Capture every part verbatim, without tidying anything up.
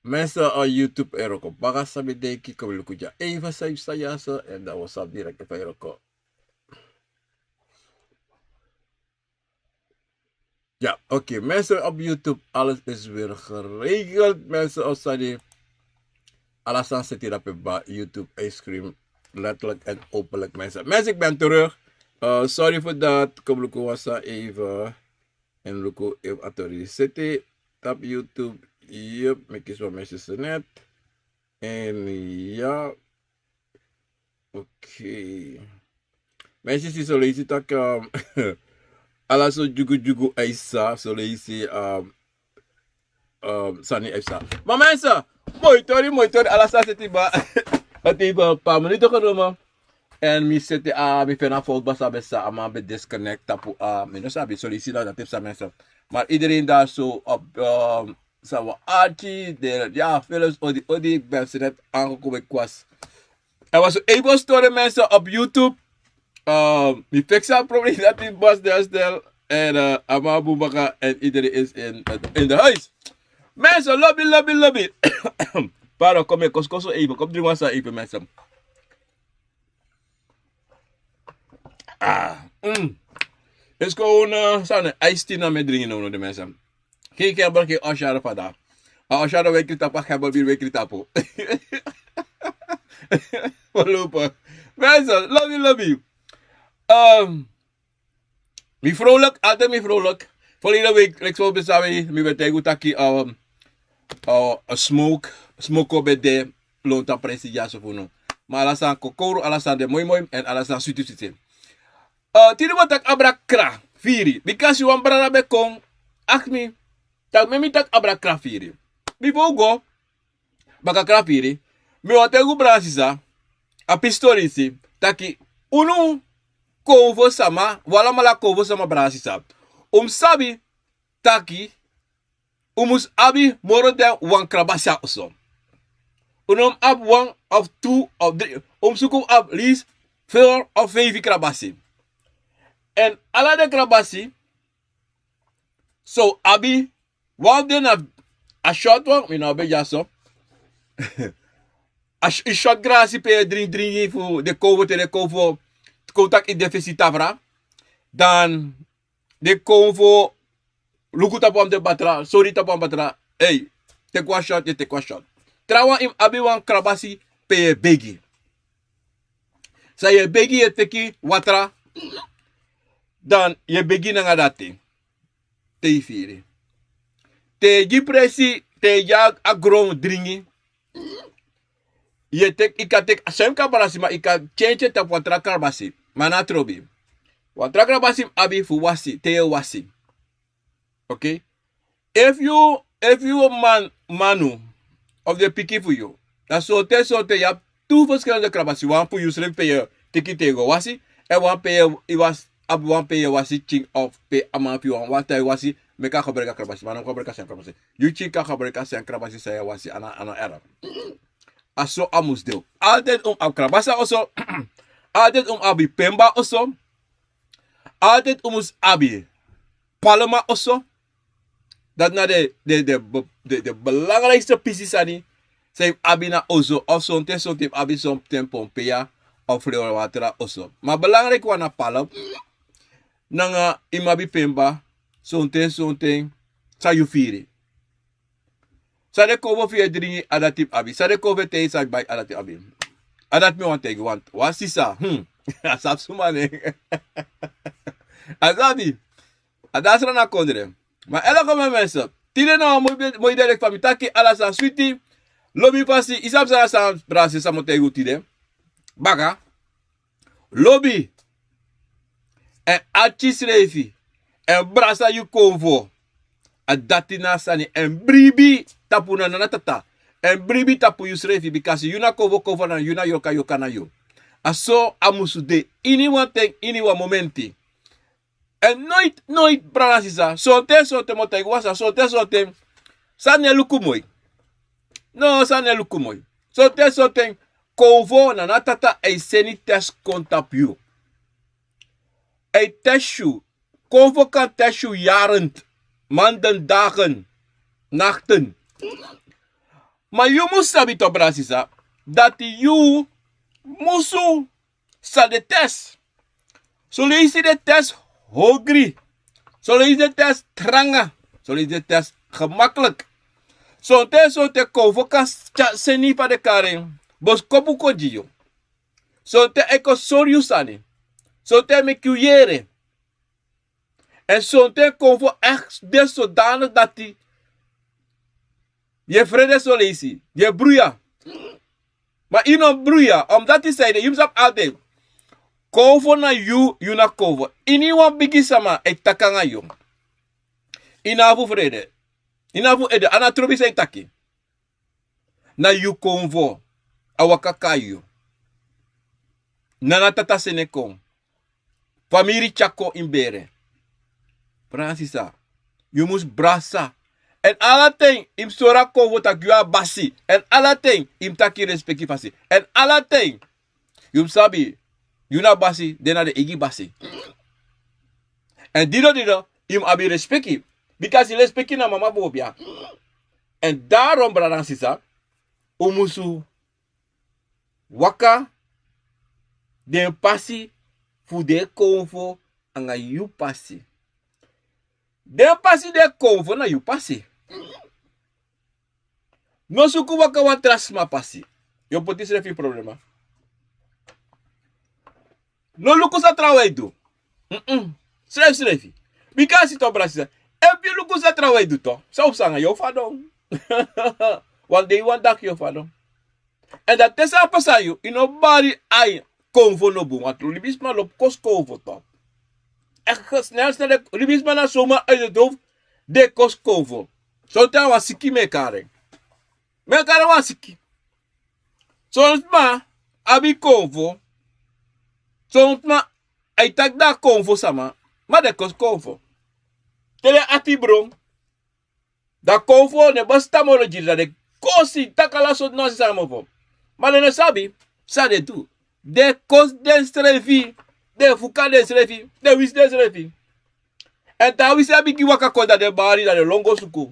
Mensen op YouTube, e wroko baka, san mi denki, kon mi luku dya even san yu psa dyaso, èn dan wi o sabi direct efu a e wroko. Ja, oké. Mensen op YouTube, alles is weer geregeld. Mensen op Sunny, ala sani seti dape ba YouTube ice cream. Letterlijk en openlijk, mensen. Mensen, ik ben terug. Eh, sorry voor dat. Kom luku wan sani even. En luku efu a tori seti tapu YouTube. Yep, mi kisi wan mensen net. En ja. Oké. Mensen, si so leisi taki, ehm, ala so dyugu dyugu a e psa, so leisi, ehm, ehm, sani a e psa. Ma mensen, moi tori, moi tori, ala san seti ba. A teki wan paar minuten genomen. En mi seti, ah, mi feni a fout, baka san ben psa, a man ben disconnect tapu, ah, mi no sabi, so leisi dati e psa, mensen. Maar iedereen daar zo op, ehm, Sawa Archie, de, ja, films, odi, odi, ik ben ze net aangekomen, ik was. Er was even een story, mensen, op YouTube. Ehm, mi fix a probleem dat die bas daar stel. En, eh, a man bun baka en iedereen is in, in de huis. Mensen, lobby, lobby, lobby. Pardon, kom hier, koskoso even. Kom, drink wan sani even, mensen. Ah, mm. Is gewoon, eh, sani, iced tea na mi e dringi now, no, de mensen. Geen, geen, geen oshara vandaag. A oshara wekri tapu, a hebel biri wekri tapu. Voorlopig. Mensen, lobby, lobby. Ehm, mi vrolijk, altijd mi vrolijk. Verleden week, like so, ben sabi, mi ben taigi un taki, ehm, eh, a smoke, smoke ben de, lontu a presi dyaso fu unu. Ma ala sani kokowru, ala sani de moi moi, en ala sani switi switi. Eh, tide mi o taki abra kra firi. Bikasi wan brada ben kon aksi mi, taki meki mi taki abra kra firi. Bifo un go baka kra firi, mi wani taigi un brada sisa, a pisi tori disi, taki unu konfo sama, un alamala konfo sama, brada sisa. Un mus sabi taki un mus abi moro dan wan krabasi na oso. Un no mus abi wan of tu of dri. Un mus suku fu abi at least four of feifi krabasi. En ala den krabasi, so abi wan fu den na a short wan, mi no abi dyaso. A sh-, a short grasi pe yu e dringi, dringi fu den konfo, te den konfo, kon taki yu de fesi tafra. Dan den konfo luku tapu wan fu den batra, sori tapu wan batra. Ei, teki wan short, yu e teki wan short. Trawan, yu mus abi wan krabasi pe yu e begi. San yu e begi, yu e teki watra, dan yu e begi nanga dati. Te yu firi. Te yu e gi presi, te yu e gi a gron dringi, yu e teki, yu kan teki a sem krabasi, ma yu kan tyentyen tapu wan tra krabasi. Ma a no trobi. Wan tra krabasi mus abi fu wasi, te yu e wasi. Oké? Efu yu, efu yu man, manu, of den pikin fu yu, dan sonten, sonten yu abi tu verschillende krabasi. Wan fu yusrefi pe yu e teki te yu go wasi, èn wan pe yu e wasi, abi wan pe yu e wasi pikin of pe a man fu yu wani wasi, te yu wasi, meki a gebruik a krabasi. Ma no gebruik a sem krabasi. Yu pikin kan gebruik a sem krabasi san yu e wasi, a no, a no erg. A so a mus de. Altijd un mus abi krabasi na oso. Altijd un mus abi pemba na oso. Altijd un mus abi palma na oso. Dati na de, de, de, de, de belangrijkste pisi sani san yu mus abi na oso. Of sonten, sonten yu mus abi sonten pompeya of flewawatra na oso. Ma belangrijk wan na palm. Nanga yu mus abi pemba, sonten, sonten, san yu firi. San den konfo fu yu e dringi, a dati yu mus abi. San den konfo e tei, san yu bai, a dati yu mus abi. A dati mi wani taigi wan, wan sisa. Hmm. A sabi suma nen. A sabi. A de a sran na kondre. Ma elke moment, mensen. Tide na wan moi, moi dei leki fa mi taki, ala sani switi. Lobi fasi, yu sabi san, san brasi san mi o taigi un tide. Baka. Lobi. Èn arki srefi. Èn brasa yu konfo. A dati na a sani. Èn bribi tapu na nana tata. Èn bribi tapu yusrefi. Bikasi yu na konfo, konfo na yu, na yorka, yorka na yu. A so a musu de. Ini wan ten, ini wan momenti. Èn noiti, noiti, brada, sisa. Sonten, sonten mi o taigi wan sani, sonten, sonten. Sani e luku moi. No, sani e luku moi. Sonten, sonten. Konfo na nana tata e seni test kon tapu yu. E test yu. Konfo kan test yu yaren, maanden, dagen. nakten. Ma yu mus sabi, to brada sisa, dati yu musu san de test. Son leisi de test hogri. Son leisi de test tranga. Son leisi de test gemaklik. Sonten, sonten konfo kan tyari seni fu a de kari en. Boskopu kon gi yu. Sonten a e kon sori yu sani. Sonten a e meki yu yere. Èn sonten konfo echt de sodanig dati yu e frede son leisi, yu e bruya. Ma yu no bruya, omdat yu sabi de, yu mus sabi altijd. Konfo na yu, yu na konfo. Iniwan bigi sama e taki nanga yu. Yu no abi fu frede. Yu no abi fu ede, a na trobi san yu taki. Na yu konfo a waka kon na yu. Nana, tata, seni e kon. Famiri tyari kon ini bere. Brada sisa, yu mus brasa. Èn ala ten yu mus sori a konfo taki yu a basi. Èn ala ten yu mus taki respeki fasi. Èn ala ten yu mus sabi, yu na basi, den na den eigi basi. Èn dido dido yu mus abi respeki. Bika respeki na mama bobia. Èn daarom, brada nanga sisa, un musu waka den pasi fu den konfo anga yu pasi. Den pasi di e konfo na yu pasi. No suku waka wan tra sma pasi. Yu o poti yusrefi ini problema. No luku san trawan e du. Mm-mm. Srefsrefi. Bika a si, to brada sisa, efu yu luku san trawan e du, to, san o psa nanga yu? Yu o fadon. Wan dei, wan daki yu o fadon. Èn dati, te san pasa yu, yu no bari ai. Konfo no bun, want libisma lobi kosi konfo, to. Echt snel, snel, libisma na zomaar uit het hoofd den e kosi konfo. Sonten a wan siki mi e kari en. Mi e kari wan siki. Son sma abi konfo. Son sma e taki den na konfo sama, ma den e kosi konfo. Te den ati bron, dan konfo no e bestaan moro gi den, dan den e kosi, taki ala sortu nonsens nanga mofo. Ma den no sabi san den e du. Den e kosi densrefi, den e fuka densrefi, den e wisi densrefi. Èn te a wisi e bigin waka kon, dan den e bari, dan den e lon go suku.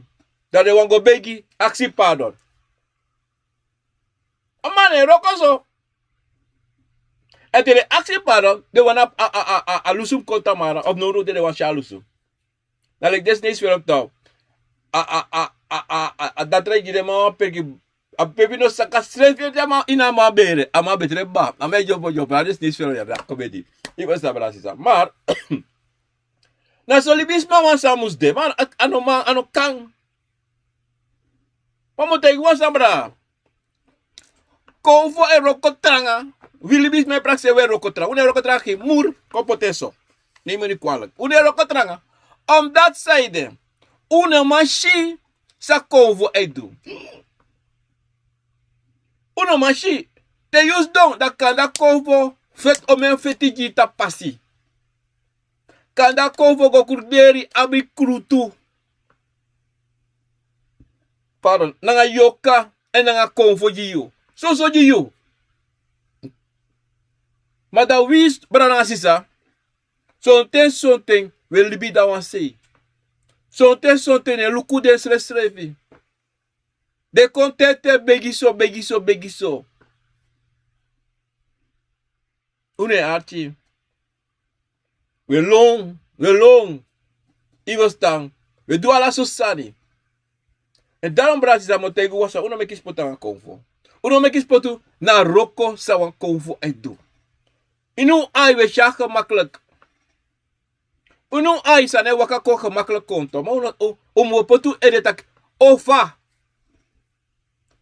Dan den wani go begi, aksi pardon. A man no e wroko so. Èn te den aksi pardon, den wani a, a, a, a, a lusu mus kon tamara, of nownow te den wani si a lusu. Na leki den Sineisi fero, to. A, a, a, a, a, a, a datra e gi den man wan peki, a pepi no saka srefi, te a man ini a man bere, a man betre ba, a man e dyompo dyompo, a den Sineisi fero ya, da komedi. Yu e sabi, brada sisa. Ma na so libisma wan sani mus de, ma a, a no man, a no kan. Ma mi o taigi wan sani, brada. Konfo e wroko tranga. Wi libisma e prakseri, wi e wroko tranga. Un no e wroko tranga, gi muru kon poti en so. Neem mi niet kwalijk. Un no e wroko tranga. Omdat san ede, un no man si san konfo e du. Un no man si. Te yu sidon, dan kande a konfo feti, omeni feti gi yu tapu pasi. Kande a konfo go kruderi, abi krutu. Pardon, nanga yoka, èn nanga konfo gi yu. Soso gi yu. Ma dan wi, brada nanga sisa, sonten, sonten wi e libi da wan sei. Sonten, sonten den e luku den srefsrefi. Den kon te, te begi so, begi so, begi so. Un no e arki. Wi e lon, wi e lon. Yu e ferstan. Wi e du ala sortu sani. Èn daarom, brada sisa, mi o taigi un wan sani, un no meki spotu nanga konfo. Un no meki spotu na wroko san wan konfo e du. Ini un ai wi e si a gemakkelijk. Unu ai sani e waka kon gemakkelijk kon, to, ma unu, u, u mu poti un ede taki, o fa.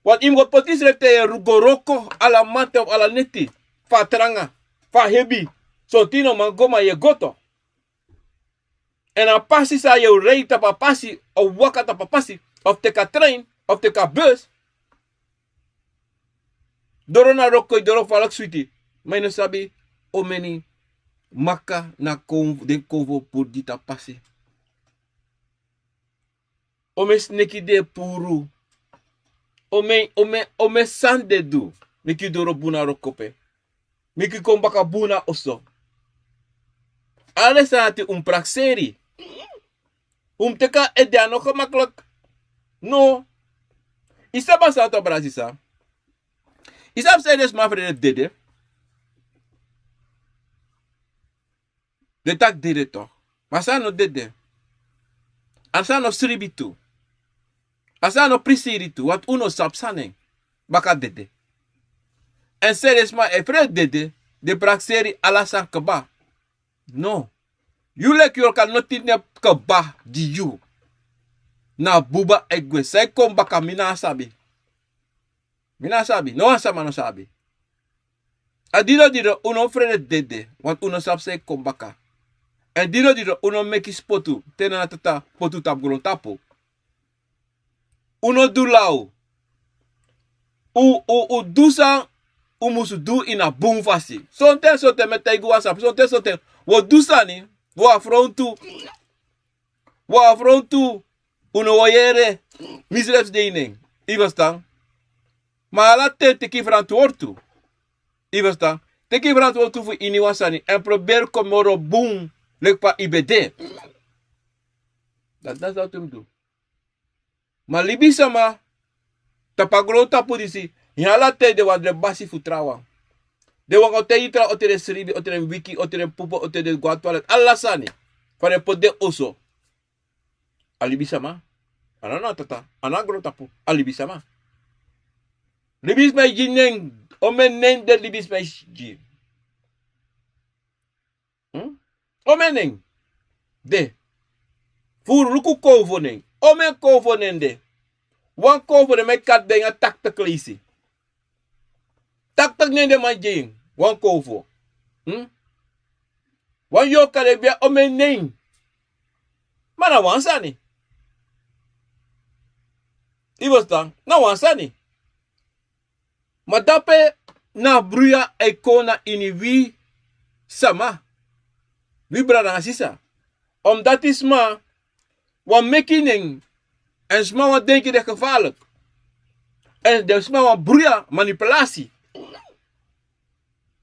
Want yu mu go poti yusrefi te yu e go wroko ala mamanten of ala neti, fu a tranga, fu a hebi. Sonten yu no man go, ma yu e go, to. Èn a pasi san yu e rei tapu a pasi, of waka tapu a pasi, of teki a trein, of teki a bus. Doro na wroko, doro falak switi. Ma yu no sabi omeni maka na kon, den konfo puru gi tapu pasi. Omeni sneki den e puru. Omeni, omeni, omeni sani den e du. Meki yu doro bun na wroko pe. Meki yu kon baka bun na oso. Ala den sani dati un mu prakseri. Un mu teki a ede, a no gemakkelijk. No. I sabi a sani tu, a brada sisa. I sabi san den sma fu den dede. Den taki dede tok. Ma a sani no dede. A sani no sribi tu. A sani no prisiri tu, want un no sabi san na en. Baka dede. Èn san den sma e frede dede, den prakseri ala sani kaba. No. Yu leki yorka no tini en kaba gi yu. Na buba e gwe, san e kon baka mi no sabi. Mi no sabi, no wan sama no sabi. A dino dino un no frede dede, want un no sabi san e kon baka. Èn dino dino un no meki spotu, te na tata potu tapu grontapu. Un no du law. Un, un, un du san un musu du ini a bun fasi. Sonten, sonten mi e taigi wan sani. Sonten, sonten wi o du sani, wi o afrontu. Wi o afrontu, un no o yere. Misrefi de ini en. I ferstan? Ma ala ten teki frantwortu. I ferstan? Teki frantwortu fu ini wan sani. Èn proberi kon moro bun leki fa i ben de. Dati, dati san un mus du. Ma libisama tapu a grontapu disi, ini ala ten den wani de basi fu trawan. Den wani o taigi trawan, o te den sribi, o te den wiki, o te den pupu, o te den go na twalet, ala sani. Fa den poti den oso. A libisama. A no na tata, a no na grontapu, a libisama. Libisma e gi nen, omeni nen den libisma e gi. Hmm? Omeni nen de. Furu luku konfo nen. Omeni konfo nen de. Wan konfo den man e kati den nanga taktak leisi. Taktak nen den man gi en. Wan konfo. Hmm? Wan yorka den bia omeni nen. Ma na wan sani. I ferstan? Na wan sani. Ma dape na bruya e kon na ini wi sama. Wi brada nanga sisa. Omdati sma wani meki nen, èn sma wani denki den gevaarlijk. Èn den sma wani bruya, manipulasi.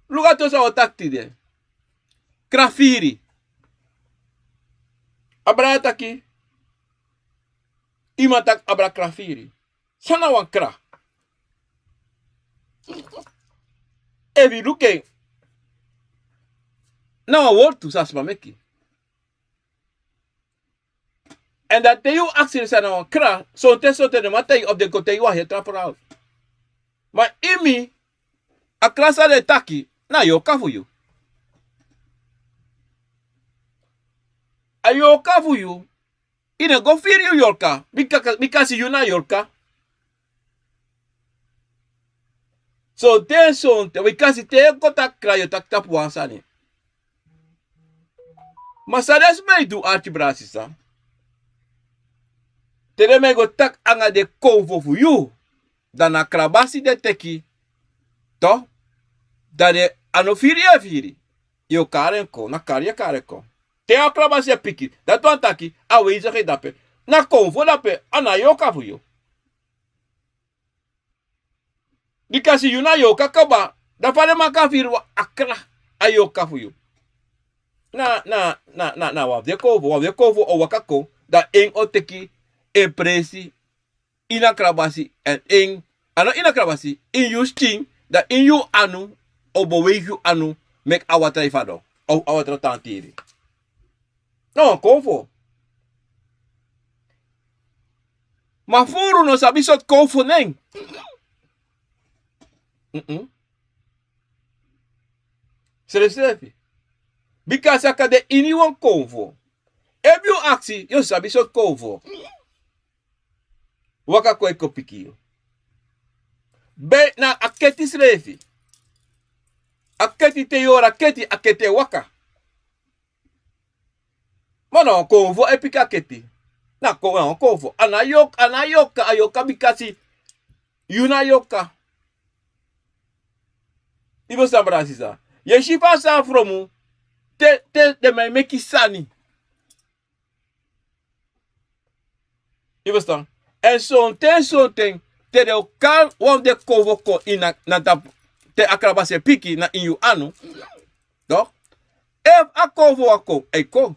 Luku a tori san wi o taki tide. Kra firi. A brada taki, i man taki a brada kra firi. San na wan kra? Efu i luku en, na wan wortu san sma meki. Èn dan te yu aksi den san na wan kra, sonten sonten den man taigi, of den kon taigi wan heri tra verhaal. Ma ini mi, a kra san den taki, na yorka fu yu. A yorka fu yu, i no go firi yu yorka, bika, bikasi yu na yorka. Sonten sonten, bikasi te yu e kon taki kra, yu o taki tapu wan sani. Ma san den sma e du, arki brada sisa. Te den man e go taki nanga den konfo fu yu, dan na krabasi den teki. To, dan den a no firi yu e firi. Yu o kari en kon, na kari yu e kari en kon. Te a krabasi e piki, dati wani taki, a wei saka yu dape. Na konfo dape, a na yorka fu yu. Bikasi yu na yorka kaba, dan fa den man kan firi wan a kra a yorka fu yu. Na, na, na, na, na wan fu den konfo, wan fu den konfo o waka kon, dan en o teki en presi ini a krabasi, èn en, a no ini a krabasi, ini yu skin, dan ini yu anu, o beweigi yu anu, meki a watra e fadon, of a watra tan tiri. Na wan konfo. Ma furu no sabi sortu konfo nen. Mm-mm. Srefsrefi. Bika a saka de ini wan konfo. Efu yu aksi, yu o sabi sortu konfo. Waka kon e kon piki yu. Be na a keti srefi. A keti te yu hori a keti, a keti e waka. Ma na wan konfo e piki a keti. Na kon, na wan konfo. A na yorka, a na yorka, a yorka bikasi yu na yorka. Yu e ferstan, brada sisa. Yu e si fa a sani fromu. Te, te den man e meki sani. Yu e ferstan? Èn sonten, sonten, te den o kari wan fu den konfo kon ini na, na tapu, te a krabasi e piki na ini yu anu. Toch? Efu a konfo wani kon, a e kon.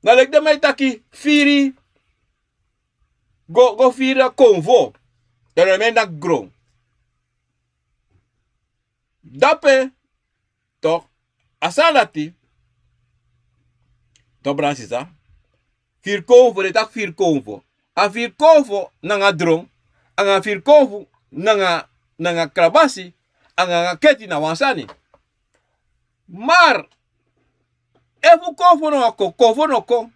Na leki den man e taki firi. go go firi a konfo. Dan den men naki gron. Dape, tok, a sani dati, tok, brada sisa. Firi konfo, den taki firi konfo. A firi konfo nanga dron, anga firi konfo nanga, nanga krabasi, anga, anga keti na wan sani. Mar efu konfo no wani kon, konfo no kon.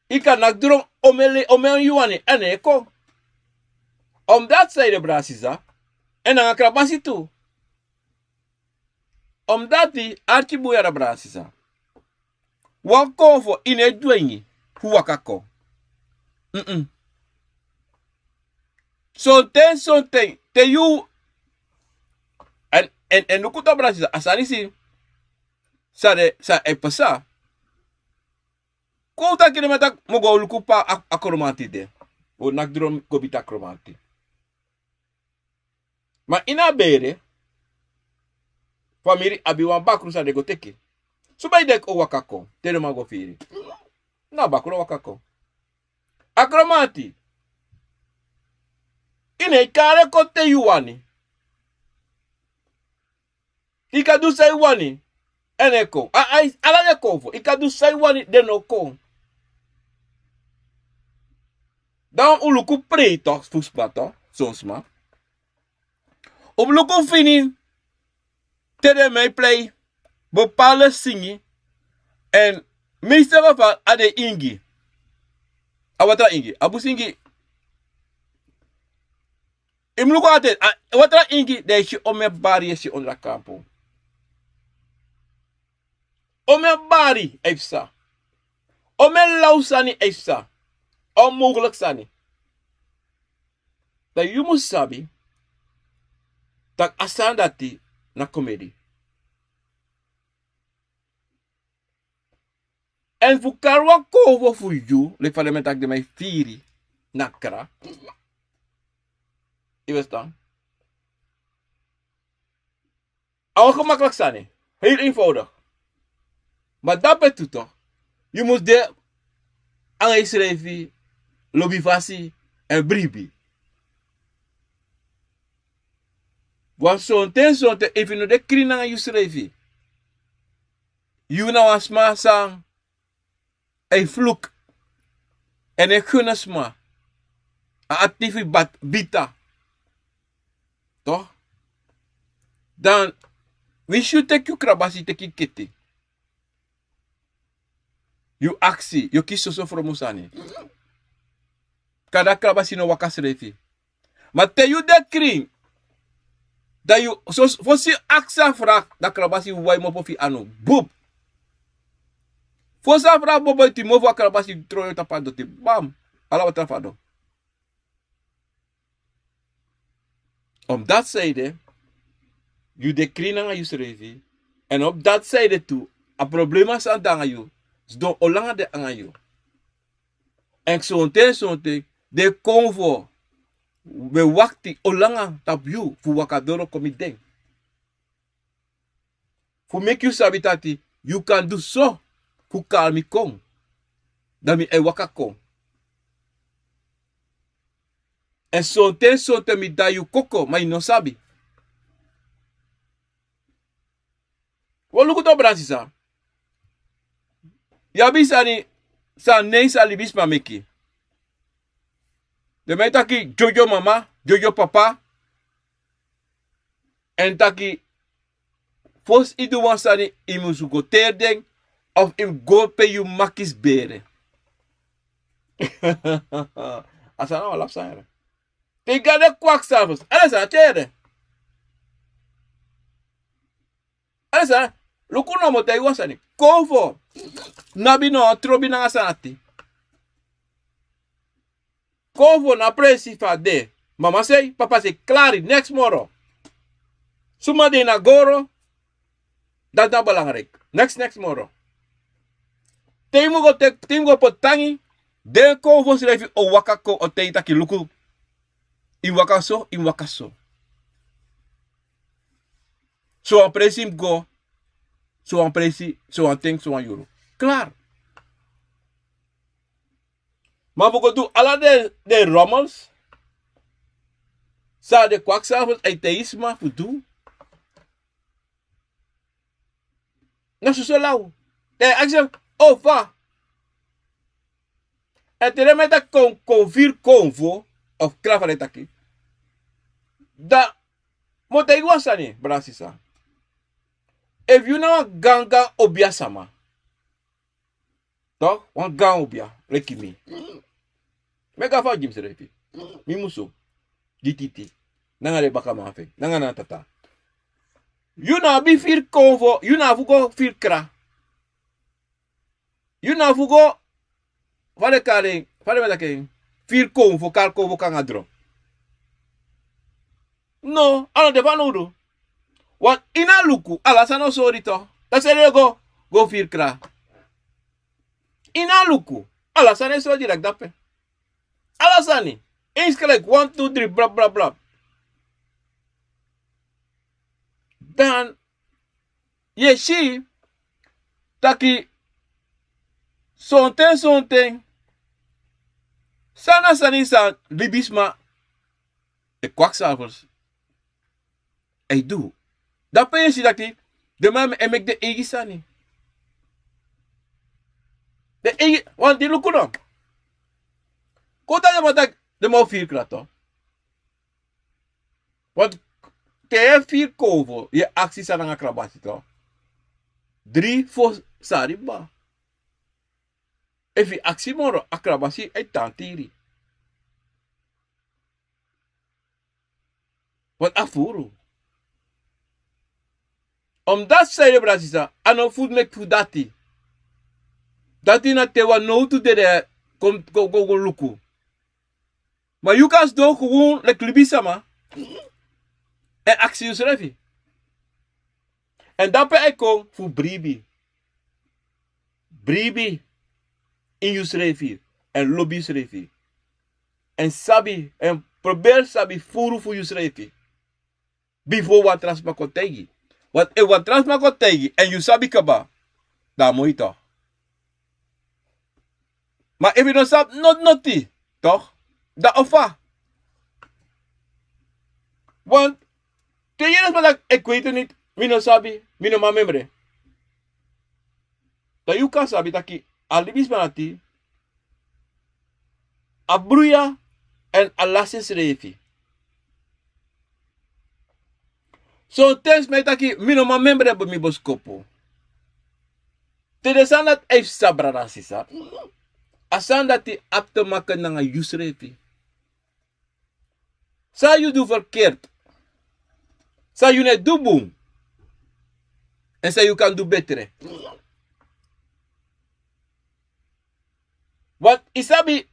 I kan naki dron omeni, omeni yu wani, a no e kon. Omdati san ede, brada sisa. Èn nanga krabasi tu. Omdati arki bun yara, brada sisa. Wan konfo i no e dwengi fu waka kon. Mm-mm. Sonten, sonten, te yu, èn, èn, èn luku tok, brada sisa, a sani si san de, san e pasa. Kon un taki den man taki mi o go luku pe a, a kromanti de. Un o naki dron go miti a kromanti. Ma ini a bere, famiri abi wan bakru san den go teki. Suma i denki o waka kon te den man go firi? Na bakru o waka kon. A kromanti, i no e kari en kon te yu wani. I kan du san i wani, èn den e kon. A, a, ala den konfo, i kan du san i wani, den no kon. Dan un luku prei tok, fu sma tok, son sma. Un luku fini, te den man e prei, bepaalde singi, èn meeste geval a de ingi. A watra ingi, a busi ingi. I mu luku altijd, a, watra ingi, dan yu si omeni bari yu e si ondro a kampu. Omeni bari e psa. Omeni law sani e psa. Onmogelijk sani. Dan yu mu sabi taki a sani dati na komedi. Èn fu kari wan konfo fu yu, leki fa den man e taki den man e firi na kra. I bestan? A wan gemakkelijk sani. Heel eenvoudig. Ma dape tu tok, yu mus de anga yusrefi lobi fasi èn bribi. Wan sonten, sonten, efu yu no de krin nanga yusrefi, yu na wan sma san e fluk, èn e gene sma, a ati fu yu bati bita. Toch? Dan winsi yu teki yu krabasi, teki yu kete, yu aksi, yu o kisi soso fromu sani. Kande a krabasi no waka srefi. Ma te yu de krin, dan yu so, fosi aksi a vraag, dan krabasi wai mopo fu yu anu. Bup. Fosi a vraag bobo yu tu, mofu a krabasi tron yu tapu a doti. Bam. Ala watra fu a don. Op dat zijde, yu de krin nanga yusrefi. Èn op dat zijde tu, a problema san de nanga yu, sidon olanga de nanga yu. Èn sonten, sonten den konfo ben wakti olanga tapu yu fu waka doro kon miti den. Fu meki yu sabi taki yu kan du so fu kari mi kon. Dan mi e waka kon. Èn sonten, sonten mi de na yu koko, ma yu no sabi. Wan luku tu, brada sisa. Yu abi sani, san nen san libisma meki. Den man e taki dyodyo mama, dyodyo papa. Èn taki, fosi i du wan sani, i musu go teri den, of i go pe yu makis bere. A sani na wan lafu sani. Te i go na den kwaksalfers, ala san a teri den. Ala san, luku nomo, taigi wan sani. Konfo no abi no trobi nanga sani ati. Konfo na presi fu a de. Mama sei, papa sei, klari, neks moro. Suma de na goro, dati na belangrijk. Neks, neks moro. Te yu mu go tek, te yu mu go poti tangi, den konfo srefi o waka kon, o taigi taki luku. Yu waka so, yu waka so. So wan presi yu mu go, so wan presi, so wan ten, so wan yuru. Klaar. Ma fu go du ala den, den rommels san den kwaksalfers e taigi sma fu du. Na soso law. Dan yu e aksi en, o fa? Èn te den man e taki kon, kon firi konfo, of kra fa den e taki, dan mi o taigi wan sani, brada sisa. Efu yu na wan gangan obia sama, tok, wan gaan obia leki mi, meki a fa gi misrefi, mi musu, gi titi, nanga den bakaman fu en, nanga na tata. Yu na abi firi konfo, yu na abi fu go firi kra. Yu na abi fu go, fa den kari en, fa den ben taki en, firi konfo, kari konfo kon nanga dron. No, a no de fanowdu. Want ini a luku ala sani o sori tu. Dati sani e go, go firi kra. Ini a luku ala sani e sori direkt dape. Ala sani. Eens gelijk, wan, tu, dri, blap, blap, blap. Dan yu e si taki sonten, sonten, san na sani san libisma, den kwaksalfers, e du. Dape yu e si taki den man e meki den eigi sani. Den eigi, want di luku no. Kon taki den man taki den man o firi kra tu. Want te yu e firi konfo, yu e aksi sani nanga krabasi tu. Dri, fo sari kba. Efu yu aksi moro, a krabasi e tan tiri. Want a furu. Omdat san ede, brada sisa, a no fu meki fu dati. Dati na te wan nowtu dede kon, go, go, go luku. Ma yu kan sidon gewoon leki libisma èn aksi yusrefi. Èn dape a e kon fu bribi. Bribi ini yusrefi èn lobi yusrefi. Èn sabi, èn proberi sabi furu fu yusrefi. Bifo wan tra sma kon taigi. Want efu wan tra sma kon taigi èn yu sabi kaba, dan a moi tu. Ma efu yu no sabi noti noti, toch, dan o fa? Want te yu yere sma taki, ik weet het niet, mi no sabi, mi no man memre. Dan yu kan sabi taki a libisma dati, a bruya èn a lasi ensrefi. Sonten sma e taki mi no man memre mi boskopu. Te den sani dati e psa, brada sisa, a sani dati abi te make nanga yusrefi. San yu du verkeerd? San yu no e du bun? Èn san yu kan du betre? Want yu sabi,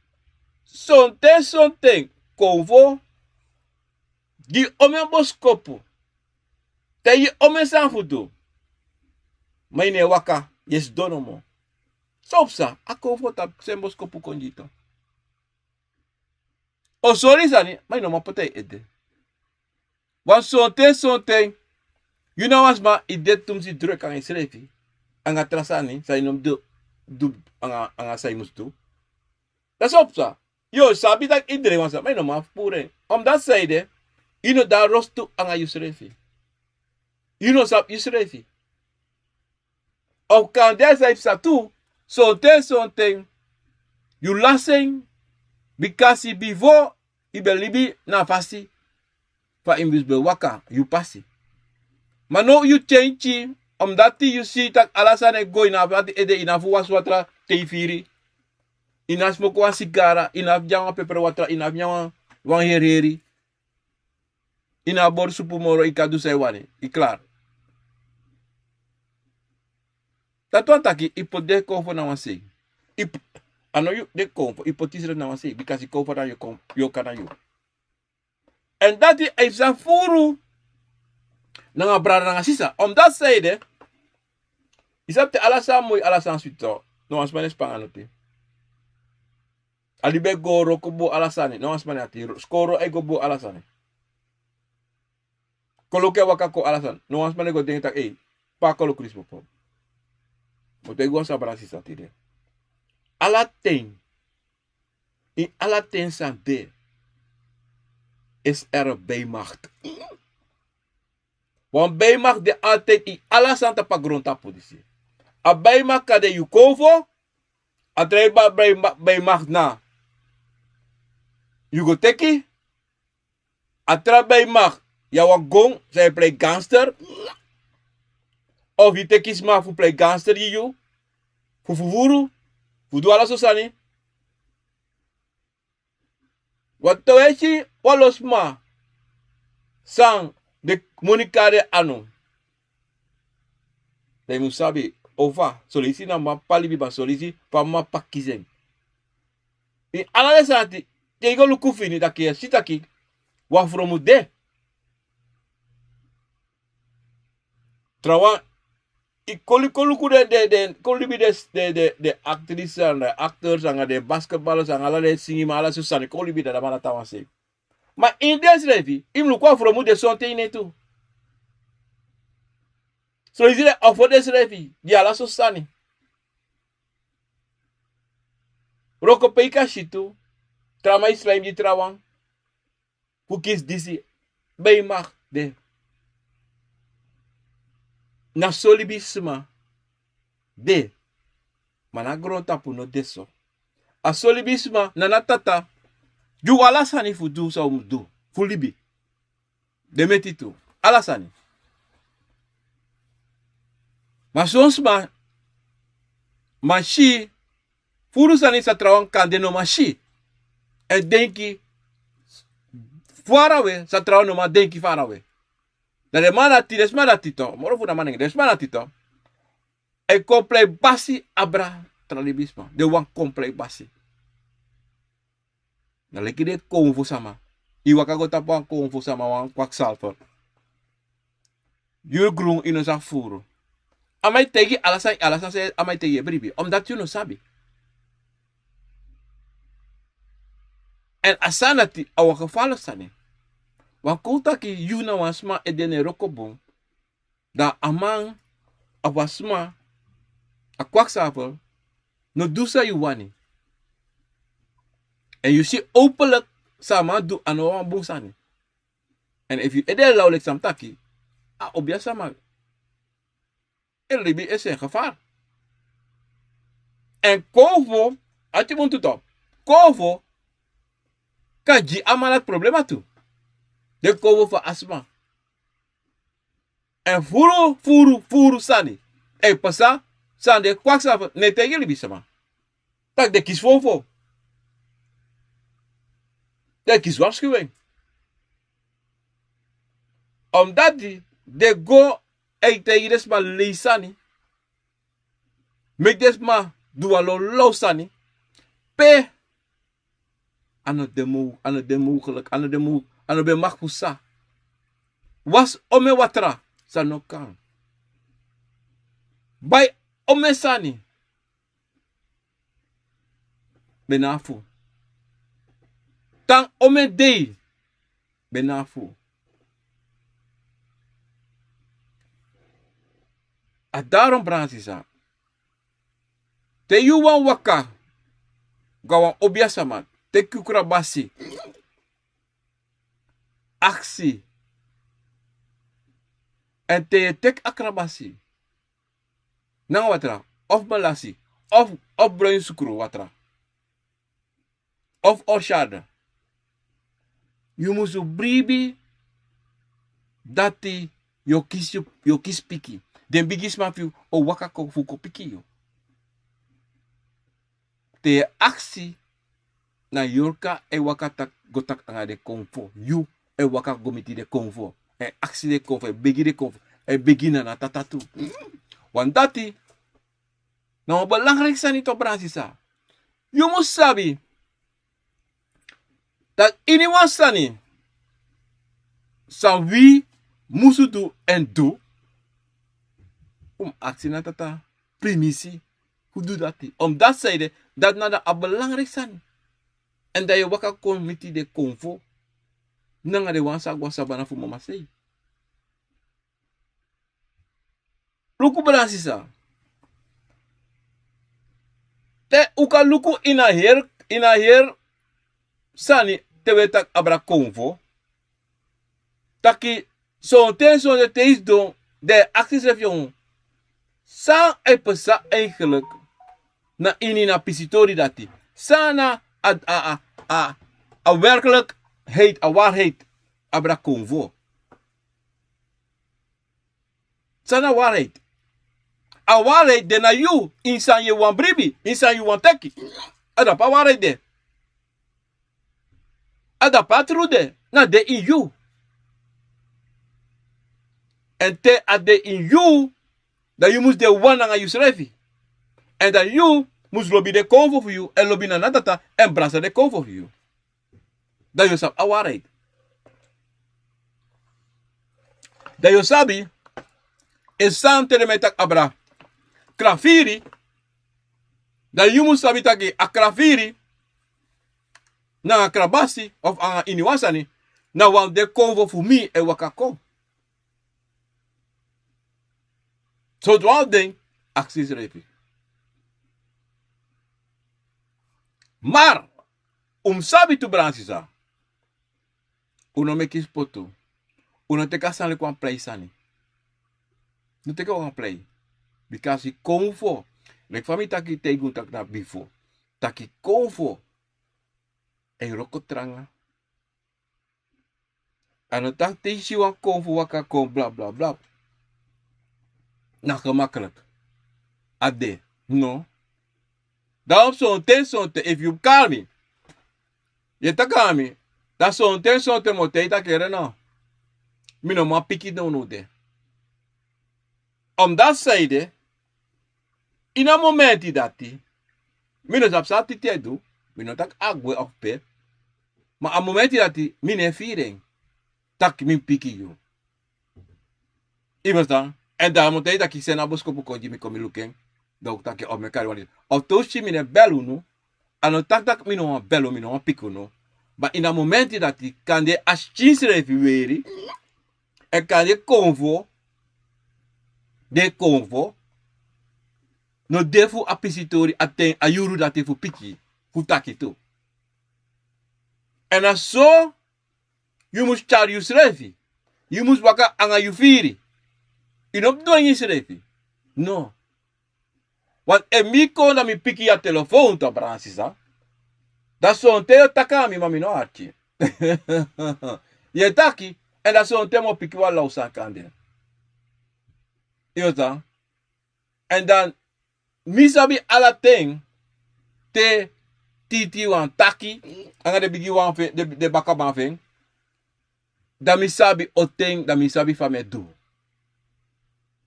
sonten sonten konfo gi omeni boskopu, taigi omeni sani fu du. Ma yu no e waka, yu e sidon nomo. San o psa? A konfo tapu, seni boskopu kon gi yu tu. O sori sani, ma yu no man poti en ede. Wan sonten sonten yu na wan sma, yu de tumsi druk nanga yusrefi, nanga tra sani san yu no mus du, du nanga, nanga san yu mus du. Dati so psa. Yu o sabi taki yu drai wan sani, ma yu no man fu puru en. Omdat san ede, yu no de na rostu nanga yusrefi. Yu no sabi yusrefi. Of kande a san e psa tu, sonten sonten yu lasi en, bikasi bifo yu ben libi na a fasi fa yu mus ben waka, yu pasi. Ma now yu kenki, omdati yu si taki ala sani e go, yu no abi ati ede, yu no abi fu wasi watra te yu firi, yu no abi smoki wan sigara, yu no abi nyan wan peperwatra, yu no abi nyan wan, wan heri heri. Yu no abi bori supu moro, yu kan du san yu wani, yu klar. Dati wani taki yu poti den konfo na wan sei. Yu p-, a no yu, den konfo, yu poti yusrefi na wan sei, bikasi konfo na yu, kon-, yu o kan na yu. Èn dati a e psa furu nanga brada nanga sisa. Omdati san ede, yu sabi te ala sani moi, ala sani switi, no wan sma no e span noti. A libi e go, wroko bun, ala sani, no wan sma no e ati, skoro e go bun, ala sani. Koloku e waka kon, ala sani, no wan sma no e go denki taki, ei, pe a koloku disi popo. Mi o taigi wan sani, brada sisa, tide. Ala ten, In ala ten san de, is er een bijmacht. Wan bijmacht de altijd in ala sani tapu a grontapu disi. A bijmacht kan de yu konfo. A tra bijmacht na yu go teki. A tra bijmacht ya wan gon san yu e prei gangster. Of yu teki sma fu prei gangster gi yu, fu fufuru, fu du ala so sani. Wan towesi wan lo sma san de moni kari en anu. Dan yu mus sabi ofa solisi na man pali biba solisi, fa man pakisen. In ala den sani ati, te yu go luku fini taki yu e si taki wan fromu de. Trawan, i koli koluku den den den kolibi den den den den aktris anga den aktors anga den basketballers anga ala den singiman ala so sani kolibi dada man na tawan sei. Ma ini den srefi i mus luku a fromu de sonten ini en tu. So isi den ofo den srefi gi ala so sani. Wroko pe i kan si tu. Trawan i srain gi trawan. Fu kisi disi, ben yu mag de. Na so libisma de. Ma na grontapu no de so. A so libisma na na tata gi wi ala sani fu du san un mus du fu libi. Den meti tu ala sani. Ma son sma man si furu sani san trawan kan de no man si. Èn denki farawe san trawan no man denki farawe. Dan den man dati den sma dati to moro fu na man nenge den sma dati to. Èn kon plei basi abra tra libisma den wan kon plei basi. Na leki den konfo sama. I waka go tapu wan konfo sama wan kwaksalfer. Yuru grun i no sa furu. A man e taigi ala sani ala sani san a man e taigi e bribi omdati yu no sabi. Èn a sani dati a waka falo sani. Wan kon taki yu na wan sma e de na en wroko bun. Dan a man of a sma a kwaksalfer no du san yu wani. Èn yu si openlik san a man du a no wan bun sani. Èn efu yu ede e law leki san mi taki a obi a sama e libi e sen gevar. Èn konfo ati buntu to konfo kan gi a man dati problema tu. Den konfo fu a sma èn furu furu furu sani e pasa. Sani den kwaksa fu ne taigi libisma tak' den kisi fofo. Den kisi warskiwen. Omdati den go e taigi den sma lei sani meki den sma du wan lawlaw sani. Pe a no de mowklik a no de mowklik a no ben maki fu sa. Wasi omen watra san no kan bai omen sani. Ben na fu tan omen dei. Ben na fu a daron bransisa. Te yu wan waka go a wan obi a sama teki yu krabasi aksi. Èn te yu e teki a krabasi nanga watra of malasi of of bron yu sukru watra of orsarde. Yu musu bribi dati yu o kisi piki. Den bigisma fu yu o waka kon fu kon piki yu. Te yu e aksi na yorka e waka go taki nanga den konfo yu e waka go miti den konfo. Èn aksi den konfo e begi den konfo e begi na na tata tu. Wan dati na wan belangriki sani to bransisa. Yu mus sabi tak' ini wan sani san wi musu du èn du un mus aksi na tata primisi fu du dati omdati san ede dati na dan a belangriki sani. Èn dan yu e waka kon miti den konfo nanga den wan san go a sabana fu mama sei. Luku brada sisa te un kan luku ini a heri ini a heri sani te un e taki abra konfo. Taki sonten sonten te yu sidon, dan yu e aksi yusrefi, san e pasa eigenlijk na ini na pisitori dati? San na a a a a a werkelijkheid, a waarheid abra konfo? San na waarheid? A waarheid de na yu, ini san yu e wani bribi, ini san yu wani teki. A dapu a waarheid de. A dapu a tru de, na de ini yu. Èn te a de ini yu, dan yu mus de wan nanga yusrefi. Èn dan yu mus lobi den konfo fu yu èn lobi na na data èn brasa den konfo fu yu. Dan yu o sabi a waarheid. Dan yu o sabi, en san te den man e taki abra kraviri. Dan yu mus sabi taki a kraviri nanga krabasi of anga ini wan sani, na wan fu den konfo fu mi e waka kon. Sortu wan fu den, aksi yusrefi. Mar un mus sabi tu, brada sisa, un no meki spotu. Un no teki a sani leki wan plei sani. No teki en wan plei. Bikasi konfo, leki fa mi taki taigi un taki na bifo, taki konfo e wroko tranga. A no taki te yu si wan konfo waka kon blablabla, na gemakkelijk. A de, no. Dan sonten sonten efu yu kari mi, yu e taki nanga mi, dan sonten sonten mi o taigi taki ere no, mi no man piki nownow de. Omdati san ede, ini a momenti dati, mi no sabi san a titi e du, mi no taki a gwe of pe. Ma a momenti dati mi no e firi en taki mi mus piki yu. Yu ferstan? Èn dan a mus taigi taki seni a boskopu kon gi mi, kon mi luku en. Dan un taki of mi e kari wan disi of te un si mi no e bel unu. A no taki taki mi no wani bel unu, mi no wani piki unu. Ma ini a momenti dati kande a skin srefi weri, èn kande konfo, den konfo no de fu a pisitori a ten, a yuru dati fu piki, fu taki tu. Èn na so yu mus tyari yusrefi. Yu mus waka anga yu firi. Yu no mus dwengi yusrefi. No. Want efu mi kon dan mi piki yu a telefon tu, a brada sisa, dan sonten yu o taki nanga mi ma mi no arki. Yu e taki, èn dan sonten mi o piki wan law sani kande. Yu ferstan? Èn dan mi sabi ala ten, te titi wani taki anga den bigi wan fu en, den, den bakaman fu en, dan mi sabi o ten, dan mi sabi fa mi e du.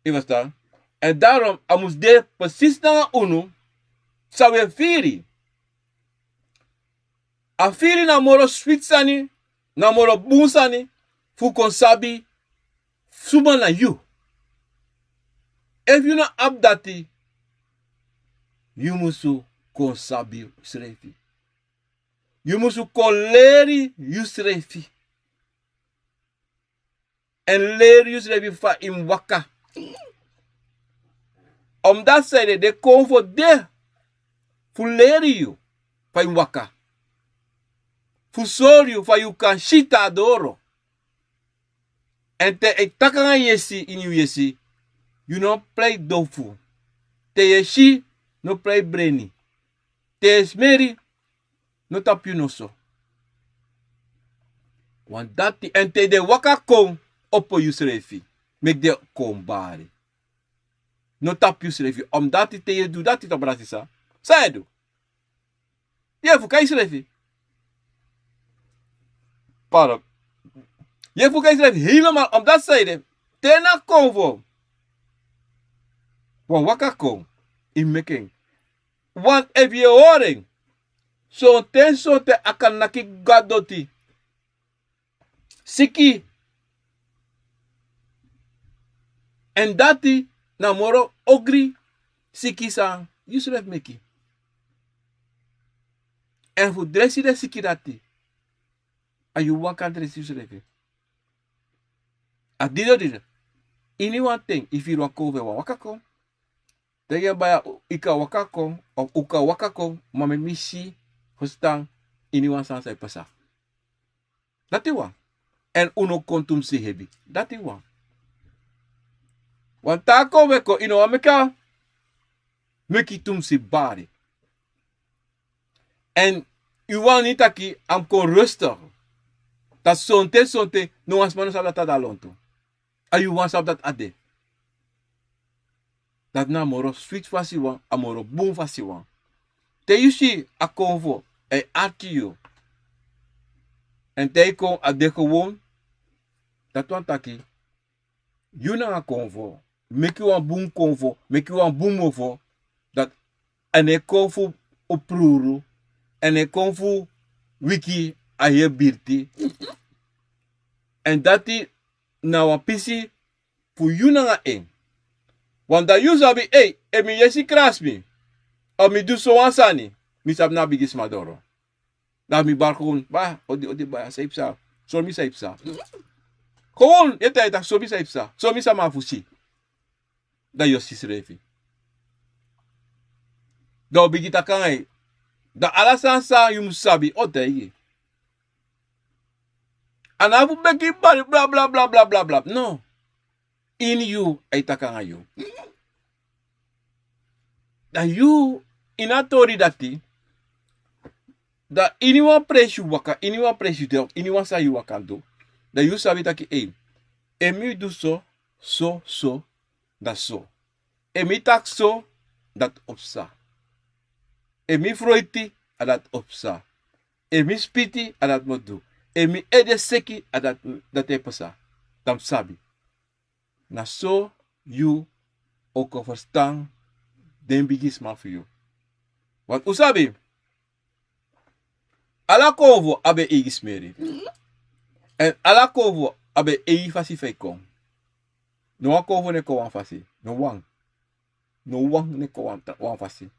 Yu ferstan? Èn darom a mus de presis nanga unu san wi e firi. A firi na moro switi sani, na moro bun sani fu kon sabi suma na yu. Efu yu no abi dati, yu musu kon sabi yusrefi. Yu musu kon leri yusrefi. Èn leri yusrefi fa yu mus waka. Omdati san ede, den konfo de fu leri yu fa yu mus waka, fu sori yu fa yu kan si te a doro. Èn te e taki anga yesi ini yu yesi, yu no prei dofu. Te yu e si, no prei breni. Te yu e smeri, no tapu yu noso. Wan dati, èn te den waka kon, opo yusrefi, meki den kon bari. No tapu yusrefi, omdati te yu e du dati, to, brada sisa, san yu e du? Yu e fuka yusrefi. Pardon. Yu e fuka yusrefi helemaal, omdati san ede, te na konfo wan waka kon, yu meki en. Want efu yu e hori en, sonten sonten a kan naki go a doti, siki. Èn dati na moro ogri siki san yusrefi meki. Èn fu dresi den siki dati, a yu wawan kan dresi yusrefi. A didon didon. Ini wan ten yu firi wan konfo e wani waka kon. Te yu e baya, yu kan waka kon, of un kan waka kon, ma meki mi si, ferstan, Ini wan sani san e pasa. Dati wan. Èn un no kon tumsi hebi. Dati wan. Wan taa kon we kon, yu no wani meki a meki tumsi bari. Èn yu wani taki a mus kon rustig. Dati sonten sonten no wan sma no sabi dati a de a lontu. A yu wan sabi dati a de. Dati na a moro switi fasi wan, a moro bun fasi wan. Te yu si a konfo e arki yu. Èn te yu kon a de gewon. Dati wani taki yu nanga konfo meki wan bun konfo, meki wan bun mofo. Dati a no e kon fu opruru, a no e kon fu wiki a heri birti. Èn dati na wan pisi fu yu nanga en. Wan dan yu sabi, ei, efu mi yesi krasi mi, efu mi du sowan sani, mi sabi na bigisma doro. Dan mi bari kon, ba odi odi baya san yu psa. Sori mi san yu psa. Kon yu e taigi taki sori mi san yu psa, sori mi san mi abi fu si. Dan yu o si srefi. Dan o bigin taki nanga yu. Dan ala sani san yu mus sabi o taigi. A no abi fu begi bari blablabla. No. Ini yu a e taki nanga yu. Dan yu ini a tori dati, dan ini wan presi yu waka, ini wan presi yu de, ini wan san yu waka du, dan yu sabi taki ei, efu mi du so, so so, dan so. Efu mi taki so, dati o psa. Efu mi froiti, a dati o psa. Efu mi spiti, a dati mi o du. Efu mi ede seki, a dati e psa. Dan mi sabi. Na so yu o kon ferstan den bigisma fu yu. Want un sabi, ala konfo abi en eigi smeri. Èn ala konfo abi en eigi fasi fa e kon. No wan konfo no e kon wan fasi. No wan. No wan no e kon wan fasi.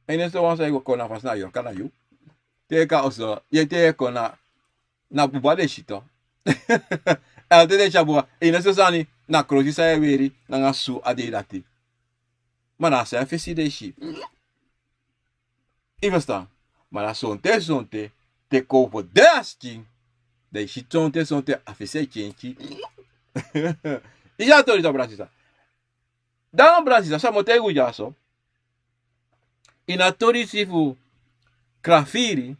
Èn yu no si wan san e kon na fasi na yorka na yu. Te yu e kon na oso, yu e te yu e kon na na buba den e si to. Èn a te den e si a buba, yu no si sani, na krosi san yu e weri nanga su a dei dati. Ma na a san yu fesi den e si. Yu ferstan? Ma na sonten sonten te kon fu de a skin, dan yu si sonten sonten a fesi e kenki. Yu si a tori dati, brada sisa. Dan brada sisa, san mi o taigi un dyaso, ini a tori disi fu kranfiri,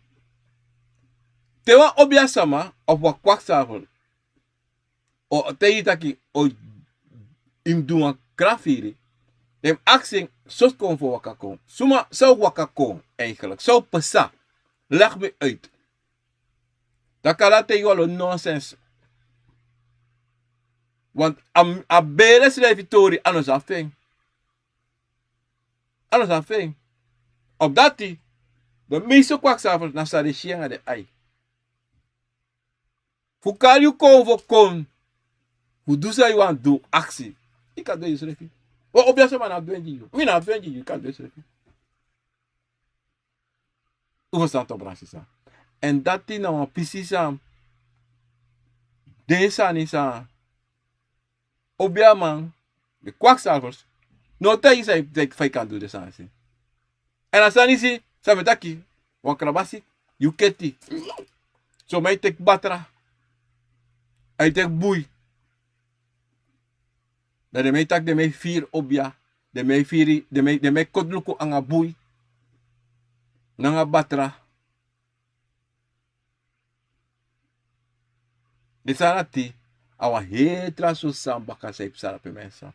te wan obiasama of wan kwaksalfer o taigi yu taki yu mus du wan kranfiri, den mus aksi en sortu konfo waka kon, suma san o waka kon, eigenlik san o pasa. Leg mi uit. Dan kala te yu a lo nonsens. Want a bere srefi tori a no sa fu en. A no sa fu en. Op dati, den meeste kwaksalfers na san den si nanga den ai. Fu kari yu konfo kon fu du san yu wani du, aksi. Yu kan du en yusrefi. Wan obiasama na du en gi yu, mi na du en gi yu, yu kan du en yusrefi. Un ferstan tok, brada sisa? Èn dati na wan pisi san den sani san obiaman, den kwaksalfers, no o taigi san yu, fa yu kan du den sani disi. Èn a sani disi, san mi e taki, wan krabasi, yu keti. Son man e teki batra, a e teki bui. Dan den man e taki den man e firi obia, den man e firi, den man e koti luku anga bui nanga batra. Den sani dati a wan heri tra sortu sani baka san e psa na pe mensa.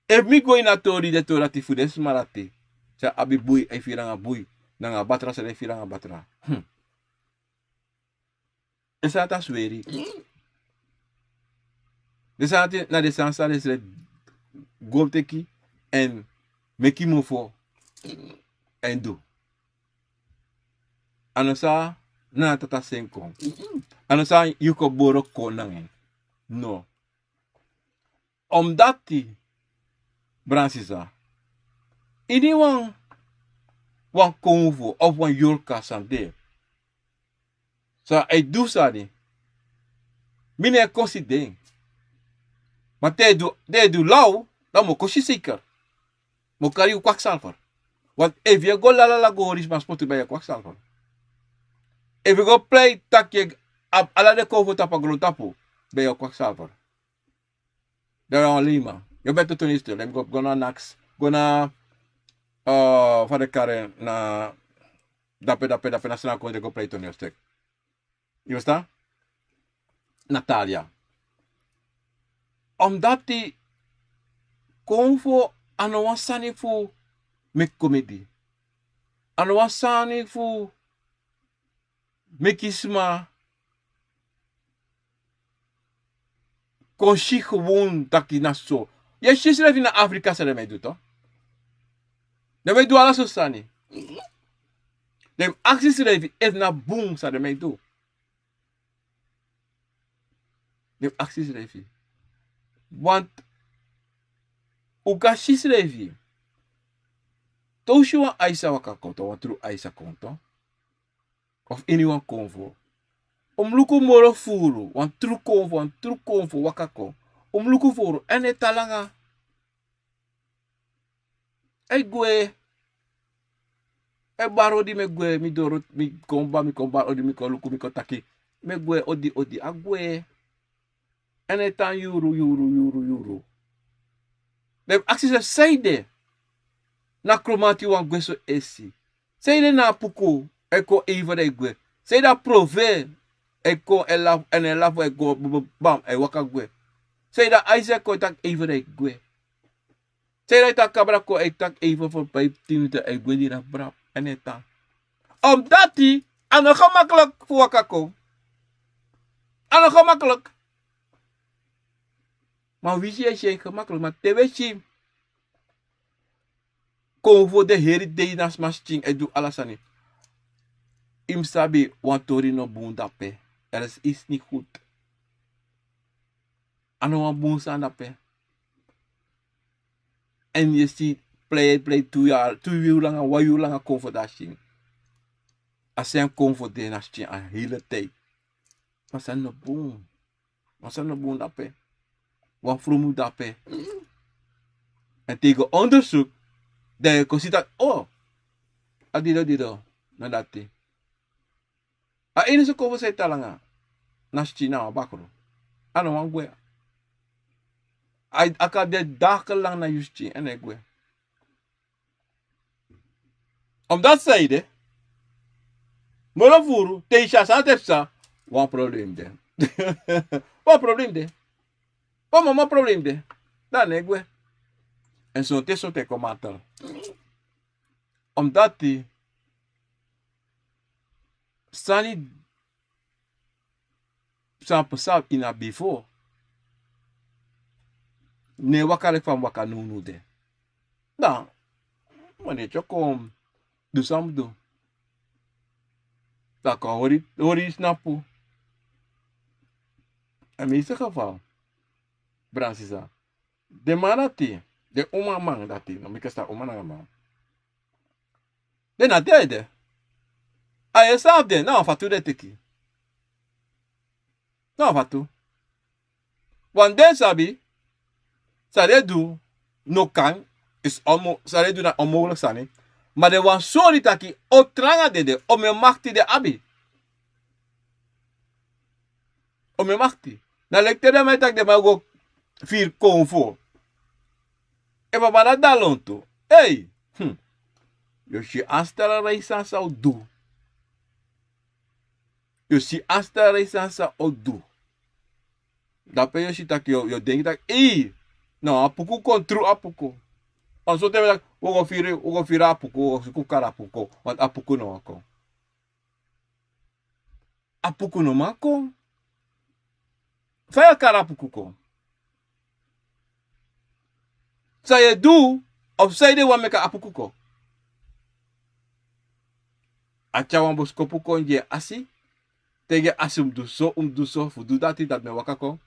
Efu mi go ini a tori, den tori dati fu den sma dati san abi bui e firi nanga bui, nanga batra san den e firi nanga batra. Den sani dati a sweri. Den sani dati na den sani san den srefi go teki èn meki mofo èn du. A no san nana tata seni kon. A no san yu kon boro kon nanga en. No. Omdati, brada sisa, ini wan, wan konfo of wan yorka san de, san e du sani, mi no e kosi den. Ma te den e du, den e du law, dan mi o kosi seiker. Mi o kari yu kwaksalfer. Want efu yu e go lalala go hori sma spotu, ben yu e kwaksalver. Efu yu go plei taki yu abi ala den konfo tapu a grontapu, ben yu e kwaksalver. Dan yu na wan leima. Yu ben tu toneelstuk, dan yu go go na naks, go na, eh, fa den kari en, na dape dape dape na sani kon den go plei toneelstuk. Yu ferstan? Natalia. Omdati konfo a no wan sani fu meki komedi. A no wan sani fu meki sma kon si gewoon taki na so. Yu e si srefi na Afrika san den man e du, toch? Den man e du ala sortu sani. Den mus aksi srefi efu na bun san den man e du. Den mus aksi srefi. Want un kan si srefi. Te un si wan aisa waka kon, toch, wan tru aisa kon, toch, of iniwan konfo, un mus luku moro furu, wan tru konfo, wan tru konfo waka kon. Un mus luku furu, èn a e tan langa. A e gwe. A e bari odi, mi e gwe, mi doro, mi kon bari, mi kon bari odi, mi kon luku, mi kon taki. Mi e gwe, odi, odi, a gwe. Èn a e tan yuru, yuru, yuru, yuru. Den mus aksi srefi sanede na Kromanti wan gwe so esi. Sanede na Apuku e kon even, dan a e gwe. Sanede a Prove e kon, e lafu, èn a e lafu, a e go, bam, bam, bam, a e waka gwe. Sanede a Aisa e kon, e taki even, dan a e gwe. Sanede a e taki kabra kon, a e taki even fu fiftin minuten, a e gwe dira brap, èn a e tan. Omdati a no gemakkelijk fu waka kon. A no gemakkelijk. Ma wi si, yu e si a e gemakkelijk, ma te wi e si konfo de heri dei na sma skin e du ala sani. Yu mus sabi wan tori no bun dape. Er is iets niet goed. A no wan bun sani dape. Èn yu e si plei, plei tu yari, tu yuru langa, wan yuru langa konfo de na skin. A srefi konfo de na skin a hele tijd. Wan sani no bun. Wan sani no bun dape. Wan fromu dape. Èn te yu go onderzoek, dan yu kon si taki, o, a dido dido, na dati. A enige konfo san e tan langa na skin na wan bakru. A no wani gwe. A, a kan de dagen lang na yu skin èn a e gwe. Omdati sanede, moro furu, te yu si a sani te psa, wan problem de. Wan problem de. Wan mama problem de. Dan a no e gwe. Èn sonten sonten e kon matel. Omdati sani san psa ini a bifo no e waka leki fa a mus waka nownow de. Dan, wan dei te yu o kon du san yu mus du. Dan kon hori, hori yu snapu. A meeste geval, Bransisa, den man dati, den umaman dati, no meki a sani uman nanga man. Den na de ede. A yu e sabi den, na wan fatu den teki. Na wan fatu. Want den sabi, san den du no kan, is onmo-, san den du na onmogelijk sani. Ma den wani sori taki, o tranga den de, omeni makti den abi. Omeni makti. Na leki te den man e taki den man go firi konfo. Efu a man dati de na lontu. Ei! Hmm. Yu o si a stel a rei sani san a o du. Yu o si a stel a rei sani san a o du. Dape yu o si taki yu o, yu o denki taki, ei! Na Apuku kon, tru Apuku. Wan sortu ten taki, wi o go firi, wi o go firi Apuku, wi o go suku kari Apuku, want Apuku no wani kon. Apuku no man kon. Fa yu e kari Apuku kon? San yu e du, of sanede wan meki Apuku kon? A tyari wan boskopu kon gi en asi. Taigi en asi un mus du so, un mus du so, fu du dati, dati mi e waka kon.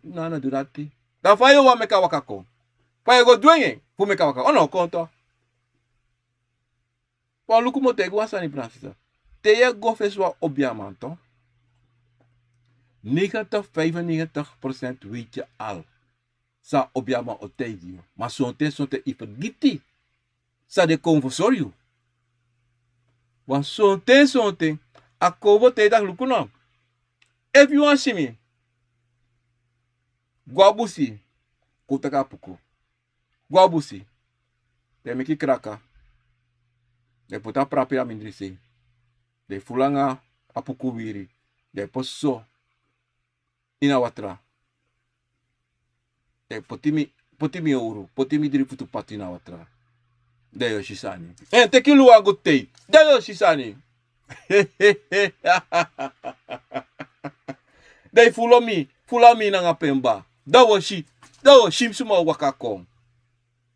No, a no du dati. Dan fa yu o wani meki a waka kon? Fa yu o go dwengi en fu meki a waka kon? A no o kon tu. Wan luku, mi o taigi wan sani, Bransisa. Te yu e go fesi wan obiaman tu, negentig, vijfennegentig procent weet je al san a obiaman o taigi yu. Ma sonten sonten yu fergiti. san den kon fu sori yu. Wan sonten sonten a kon fu o taigi taki luku no. Efu yu wani si mi, go a busi, kon taki a puku. Go a busi. Den meki kraka. Den poti a prapi a mindri sei. Den fulu nanga a puku wiri. Den poti so ini a watra. Den poti mi, poti mi owru, poti mi dri futu patu ini a watra. Dan yu o si sani. Èn teki luku wan gutei. Dan yu o si sani. Dan yu fulu mi, fulu mi nanga pemba. Dan wi o si, dan wi o si suma o waka kon.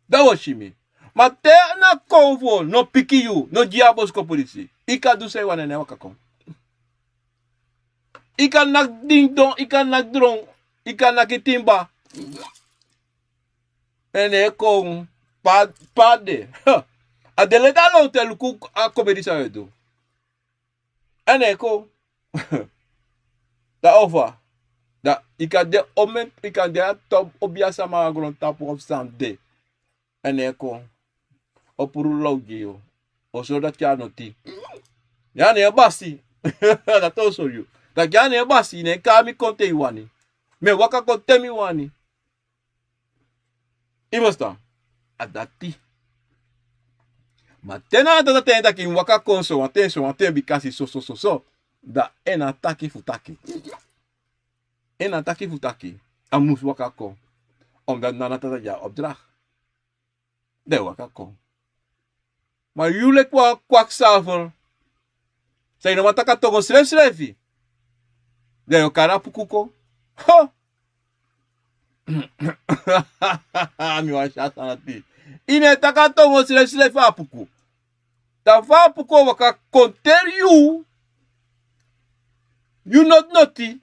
Dan wi o si mi. Ma te na kon fu o no piki yu, no gi yu a boskopu disi. Yu kan du san yu wani, ne waka kon. Yu kan naki dingdong, yu kan naki dron, yu kan naki timba. Èn ne kon pa, pa de. A de leti a lon te luku a komedi san yu e du. Èn ne kon. Dan ofa. Dan yu kan de omen, yu kan de a top, obi a sama a grontapu of san de. Èn ne kon. O puru law gi yu. O sori dati a noti. Ya ne basi. Dati o sori yu. Dati ya ne basi, ne kon a mi kon te yu wani. Mi e waka kon te mi wani. Yu mus tan. A dati. Ma te na a dati a ten taki yu mus waka kon so, wanten so, wanten bikasi so, so, so, so. Dan en na taki fu taki. En na taki fu taki. A mus waka kon. Omdat na na tata gi a opdracht. Dan yu waka kon. Ma yu leki wan kwaksalver. San yu no man taki a tongo srefsrefi. Dan yu o kari a puku kon. Ho! Mi wani si a sani dati. Yu no e taki a tongo srefsrefi a puku. Dan fa a puku o waka kon teri yu. Yu noti noti.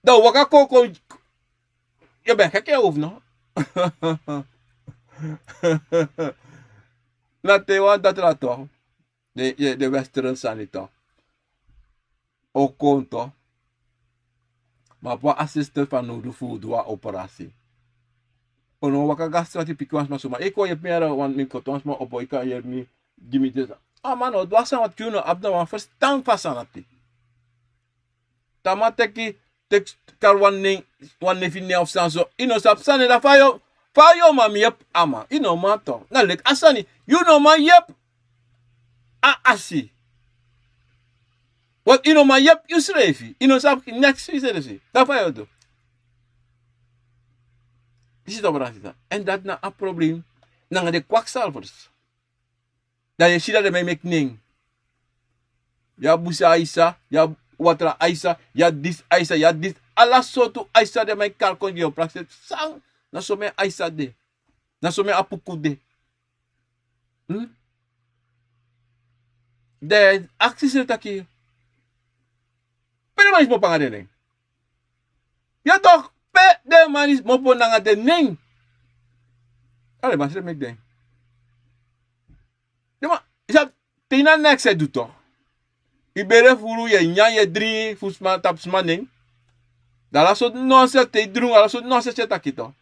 Dan wi waka kon kon. Yu ben keke yu hofu no. Na te wan datra to. Den, den, den western sani to. O kon to. Ma a abi wan assistant fanowdu fu du wan operasi. Un no waka go a strati piki wan sma suma. Yu kon yepi mi yere wan, mi kon toon sma opo, yu kan yepi mi, gi mi disi. A man no du a sani dati, yu no abi wan ferstan fu a sani dati. Te a man teki, teki kari wan nen, wan nefi nen of sani so. Yu no sabi sani, dan fa yu, fa yu o man yepi a man. Yu no man to. Na leki a sani. Yu no man yepi a asi. Want yu no man yepi yusrefi. Yu no sabi neks fu yusrefi. Dan fa yu o du. Yu si to, brada, sisa. Èn dati na a problem. Nanga den kwaksalvers. Dan yu e si dati den man e meki nen. Yu abi busi aisa, yu abi watra aisa, yu abi disi aisa, yu abi disi. Ala sortu aisa den man e kari kon gi yu, prakseri san, na somen aisa de. Na somen a puku de. Hmm? Den aksi srefi taki. Pe den man disi kmopo nanga den nen? Ya toch, pe den man disi kmopo nanga den nen? Ale man srefi meki den. Den man, yu sabi, te yu na neks e du toch. Yu bere furu, yu e nyan, yu e dringi fu sma, tapu sma nen. Dan ala sortu nonsens te yu drungu, ala sortu nonsens yu e taki toch.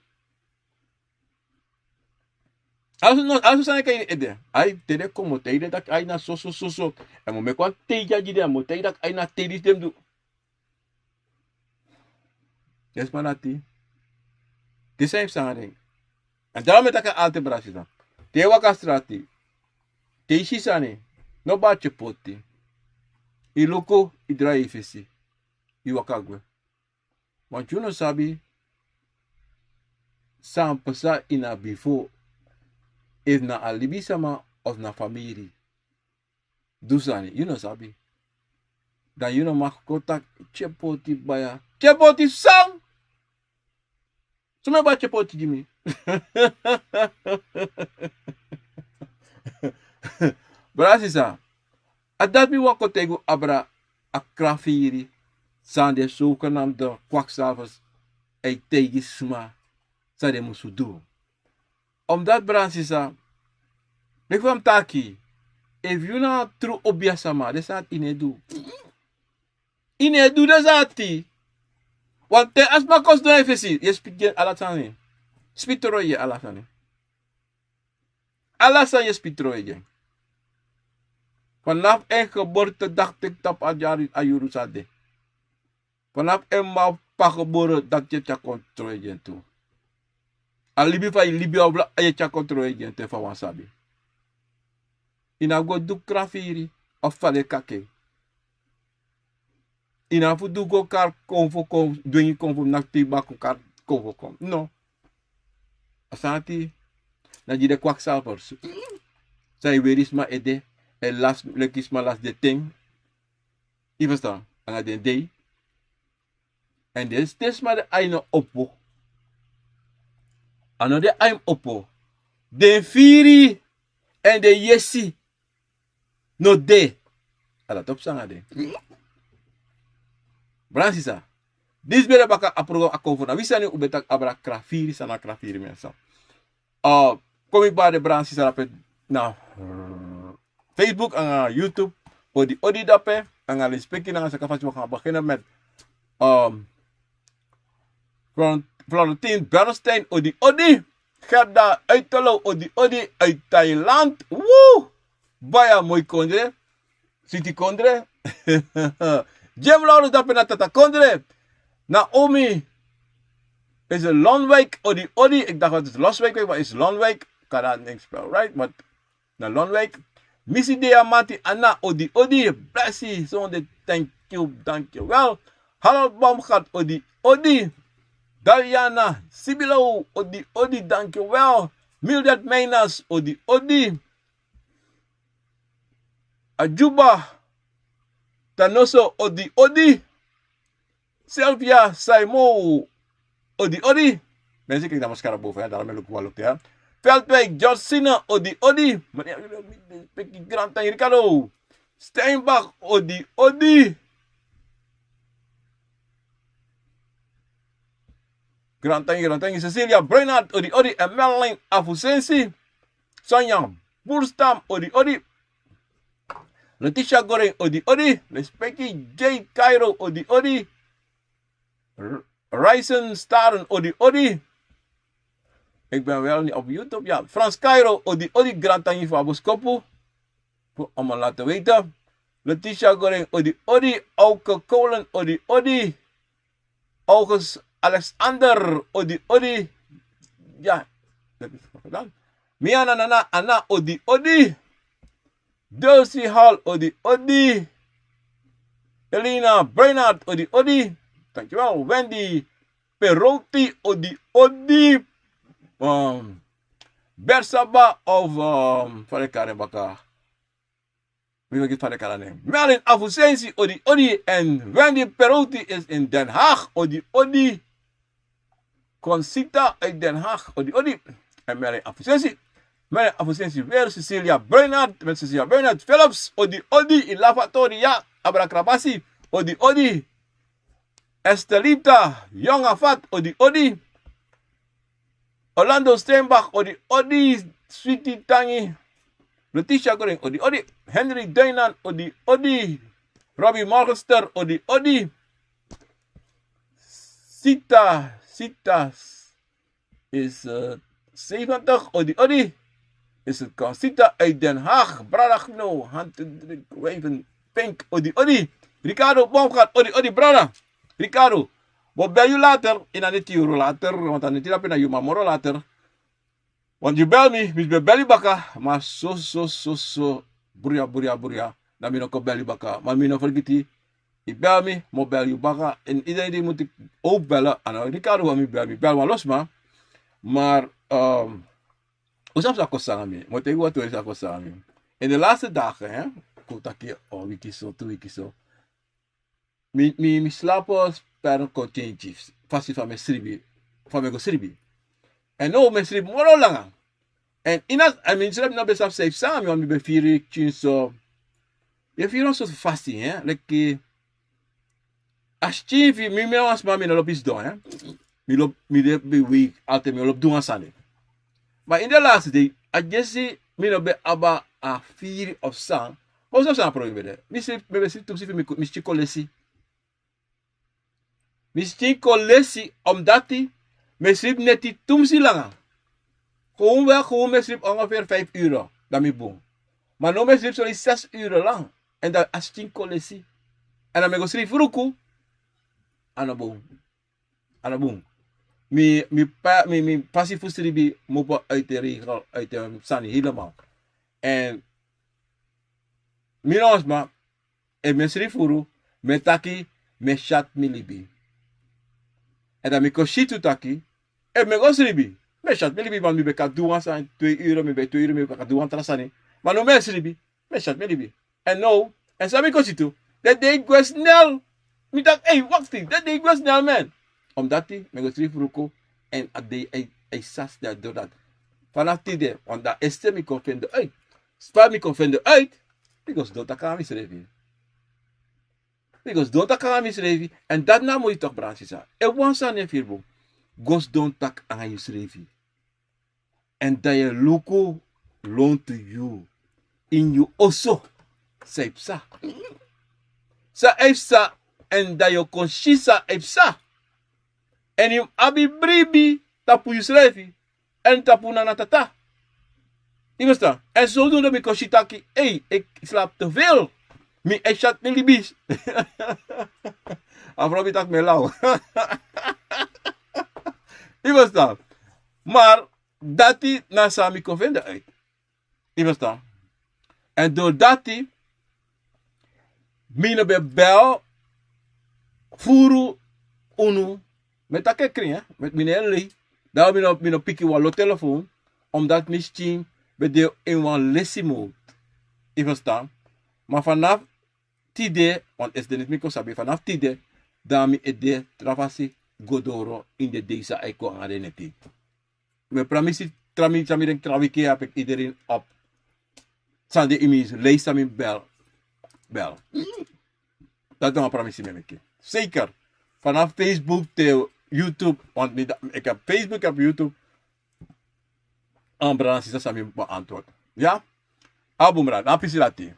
Ala sortu, ala sortu sani e kon ini ede. Ai, te den komoto, te yu de taki, ai, na so, so, so, so. Èn mi o meki wan tei dya gi den, mi o taigi taki, ai, na tei disi den mus du. Den sma dati. Den sani fu sani den. Èn dati mi e taki altijd, brada, sisa. Te yu waka strati. Te yu si sani. No bari tyepoti. Yu luku, yu drai yu fesi. Yu waka gwe. Want yu no sabi san pasa ini a bifo, efu na a libisama of na famiri. Du sani, yu no sabi. Dan yu no mag kon taki tyepoti baya. Tyepoti san? Suma e bari tyepoti gi mi? Brada, sisa, a dati mi wani kon taigi un abra a krafiri san den zogenaamde kwakzalvers e taigi sma san den musu du. Omdat, brada, sisa, meki fa mi taki, efu yu na tru obiya sama, den sani dati yu no e du. Yu no e du den sani dati. Want te a sma kon sidon na yu fesi, yu e spiti gi en ala sani. Spiti roi gi en ala sani. Ala san yu e spitro yu e gi en. Fanafu en geborte daki teki tapu a dyari a yuru san de. Fanafu en mama fu papa gebore dati yu e tyari kontro yu e gi en tu. A libi fa yu libi a obla a yu e tyari kontro yu e gi en tu efu a wan sabi. Yu na go du krafiri of fadekake. Yu na fu du go kari konfo kon dwengi konfo mi na fu tei bako kari konfo kon no. A sani ati na gi den kwaksalfers. San e weri sma ede èn lasi leki sma lasi den ten. Yu ferstan? Anga den dei. Èn den sma den ai no opo. A no den ai mus opo. Den firi èn den yesi no de. A dati o psa nanga den. Bransisa. Disi ben de baka a program a kon fu na wi sani un ben taki abra krafiri san na krafiri mi en san. Kon mi bari den bransisa dape na facebook anga youtube. Odi odi dape anga lespeki nanga saka fasi wi kan begini met florentin bernstein odi odi. Gerda uitelo odi odi uit thailand. Woo. Baya moi kondre. Siti kondre. Jim laurens dape na tata kondre. Naomi is a lonwijk odi odi ik dacht wat is loswijk maar is lonwijk kan dat niks spel right maar na lonwijk. Misi diamanti ana odi odi blessi sonde thank you thank you wel. Halal bom gat odi odi. Daliana sibilo odi odi thank you wel. Mildred meinas odi odi. Ajuba tanoso odi odi. Sylvia saimo odi odi. Mensen kijk naar maskara boven hè daarom heb ik wel ook hè. Veldwijk Georgina odi odi. Meneer Peki Granta Ricardo Steinbach odi odi. Grantangi grantangi Cecilia Brenard odi odi en Melanie Afusensi. Sonja Burstam odi odi. Letitia Goring odi odi. Lespeki Jay Cairo odi odi. Ryson Staren odi odi. Ik ben wel niet op YouTube ja Frans Cairo odi odi grantangi fu aboskopu. Fu allemaal laten weten. Letitia Goring odi odi. Auke Kolen odi odi. August Alexander odi odi. Ja, dat is gedaan. Miana nana ana odi odi. Dulcie Hall odi odi. Elina Bernard odi odi. Dankjewel. Wendy Perotti odi odi. Um, Bersaba of um, Fare Karen Baka. Wi no gi fadekala nen. Melin Afusensi odi odi en Wendy Peruti is in Den Haag odi odi. Konsita uit Den Haag odi odi. En Melin Afusensi. Melin Afusensi weer Cecilia Bernard met Cecilia Bernard Philips odi odi in Lavatori ja. Abrakrabasi odi odi. Estelita Yongafat odi odi. Orlando Steinbach odi odi. Switi Tangi. Letitia Goring odi odi. Henry Deinan odi odi. Robbie Morgenster odi odi. Sita Sita is uh, zeventig odi odi. Is het Conchita uit Den Haag. Bradagno, Hantendrik, Wijven, Pink, odi odi. Ricardo Bomgat, odi odi, brada. Ricardo, we bel you later. In a net euro later, want a net euro na you mamoro later. Want you bel me, mi ben bel you baka. Maar so so so so, bruya bruya bruya. Dan mi no kon bel you baka. Maar mi no vergiti. I bel mi, mo bel you baka. En iedereen die moet ik ook bellen. En Ricardo wil mi bel, mi bel maar los man. Maar um, Osafu sa kon sanga mi. Mo teki watu sa kon sanga mi. In de laatste dagen hè. Kon taki o wiki so, tu wiki so. Mi mi mi slapo sperm continu. Fasi fa mi sribi. Fa mi go sribi. En no mi sribi moro langa. En ina a mi sribi no ben sabi safe sanga mi wan mi ben firi kin so. Ye firi wan sort fasi hè. Leki a skin fi mi mi wan sma mi no lobi sidon hè. Mi lobi mi de ben week altijd mi lobi du wan sani. Ma in de laatste dei a gesi mi no ben aba a firi of san. Kon so san problem de mi si mi ben si tu si fi mi mi skin kon lesi. Mi skin kon lesi omdati mi skin neti tumsi langa. Gewoon wel, gewoon mi e sribi ongeveer vijf uur. Dan mi bun. Ma now mi e sribi soli zes uur lang. En dan a skin kon lesi. En dan mi e go sribi fruku. A no bun. A no bun. Mi, mi, pa, mi, mi pasi fu sribi mi opo uit de regel, uit de sani helemaal. En mi no sma, efu mi e sribi furu, mi e taki, mi e syati mi libi. En dan mi kon si tu taki, efu mi e go sribi, mi e syati mi libi, want mi ben kan du wan sani, twee uur, mi ben twee uur, mi ben kan du wan tra sani. Ma now mi e sribi, mi e syati mi libi. En now, en san mi kon si tu, den dei gwe snel. Mi taki, ei, wakti, den dei gwe snel, man. Omdati mi e go sribi fruku, en a dei e, e sasi dati dori dati. Vanaf tide, want dan esi mi kon fende uit. Fa mi kon fende uit, mi go sidon taki nanga misrefi. Mi go sidon taki nanga misrefi. En dati na moi toch, brada, sisa. Efu wan sani e firi bun, go sidon taki nanga yusrefi. En dan yu e luku lontu yu, ini yu oso, san e psa. San e psa, en dan yu o kon si san e psa. En yu mus abi bribi tapu yusrefi, en tapu Nana Tata. Yu ferstan? En sodoende mi kon si taki, ei, ik slaap te veel. Mi e syati mi libi. A frow mi taki mi e law. Yu ferstan? Maar dati na san mi kon fende uit. Yu ferstan? En dori dati, mi no ben bel furu unu. Mi e taki en krin, hè? Mi, mi no e lei. Dan mi no, mi no piki wan lo telefoon, omdat mi skin ben de in wan lesi mode. Yu ferstan? Ma vanaf tide, want esi den neti mi kon sabi, vanaf tide, dan mi e de tra fasi go doro ini den dei san e kon nanga den neti. Mi e pramisi, tra mi, san mi denki tra wiki, heb ik iedereen op. San de ini mi lijst, san mi bel, bel. Dati na wan pramisi mi e meki. Zeker. Vanaf Facebook te YouTube, want mi da-, ik heb Facebook, ik heb YouTube. Een brada, sisa, san mi beantwoord. Ya? A bun, brada, na pisi dati.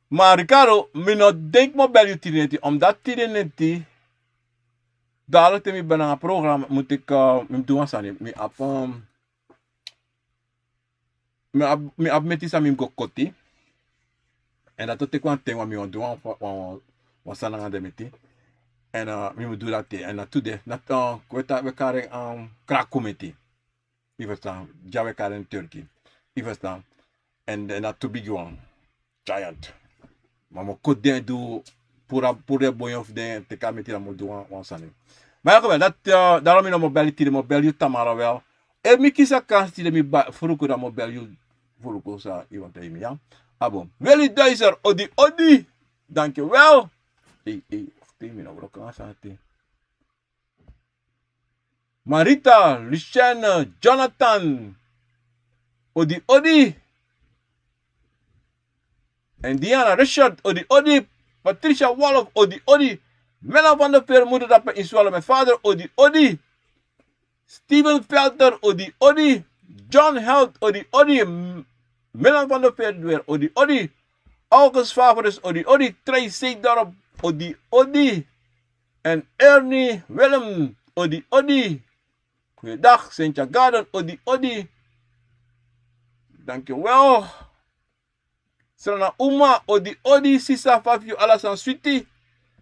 Ma Ricardo, mi no denki mi o bel yu tide neti, omdat tide neti, dadelijk te mi ben nanga programma, moet ik, eh, mi mus du wan sani, mi abi, ehm, mi abi, mi abi meti san mi mus go koti. En dati o teki wan ten, want mi wani du wan, wan, wan, wan sani nanga den meti. En, eh, mi mus du dati. En na tide, na, eh, we taki, we kari en, ehm, kraku meti. Yu ferstan, dya we kari en Turki. Yu ferstan. En, en na tu bigi wan. Giant. Ma mi o koti den, du puru, puru den bonyo fu den, teki a meti, dan mi o du wan, wan sani. Ma ya, kon wel, dati, eh, daarom mi no mi o bel yu tide, mi o bel yu tamara wel. Efu mi kisi a kansi tide, mi bari fruku, dan mi o bel yu fruku san yu wani taigi mi, ya. A bun. Willy Duizer, odi, odi. Danki wel. Ei, ei, wacht, mi no wroko nanga sani. Marita, Lucienne, Jonathan, odi, odi. Indiana, Richard, odi, odi. Patricia Wolf, odi, odi. Mela van der Veer, moeder dape in Zwolle met vader, odi, odi. Steven Velter, odi, odi. John Held, odi, odi. M-, Milan van der Veer weer, odi, odi. August Favorus, odi, odi. Trey Seedorf, odi, odi. En Ernie Willem, odi, odi. Goeiedag, Cynthia Garden, odi, odi. Dankjewel. Srana Uma, odi, odi, sisa, fa fu yu, ala sani switi.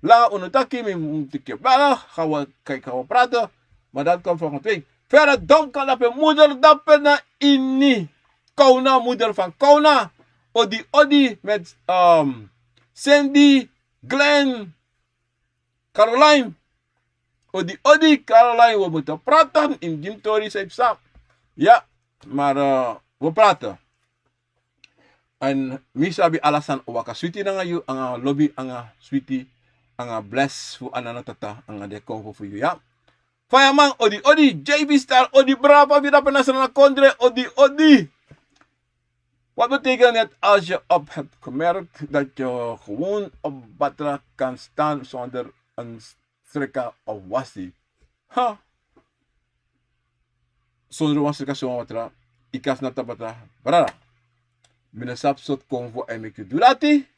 Langa, unu taki mi, mi teki bala, ga we kijken, ga we praten. Maar dat komt volgende week. Verder, Donka, dape, moeder, dape na ini. Kona, moeder van Kona. Odi, odi, met, ehm, Cindy, Glenn, Caroline. Odi, odi, Caroline, we moeten praten in Gym Tori, zei Psa. Ja, maar, eh, we praten. En mi sabi ala sani o waka switi nanga yu, anga lobi, anga switi, anga bless fu a Nana Tata, anga den konfo fu yu, ya. Fireman, odi, odi, J B Star, odi, brava, vida pena Srana Kondre, odi, odi. Wat betekent het als je op hebt gemerkt dat je gewoon op water kan staan zonder een strikken of wassie? Ha! Sondro wan sreka, sondro watra, yu kan sna tapu watra. Brada, mi no sabi sortu konfo e meki yu du dati.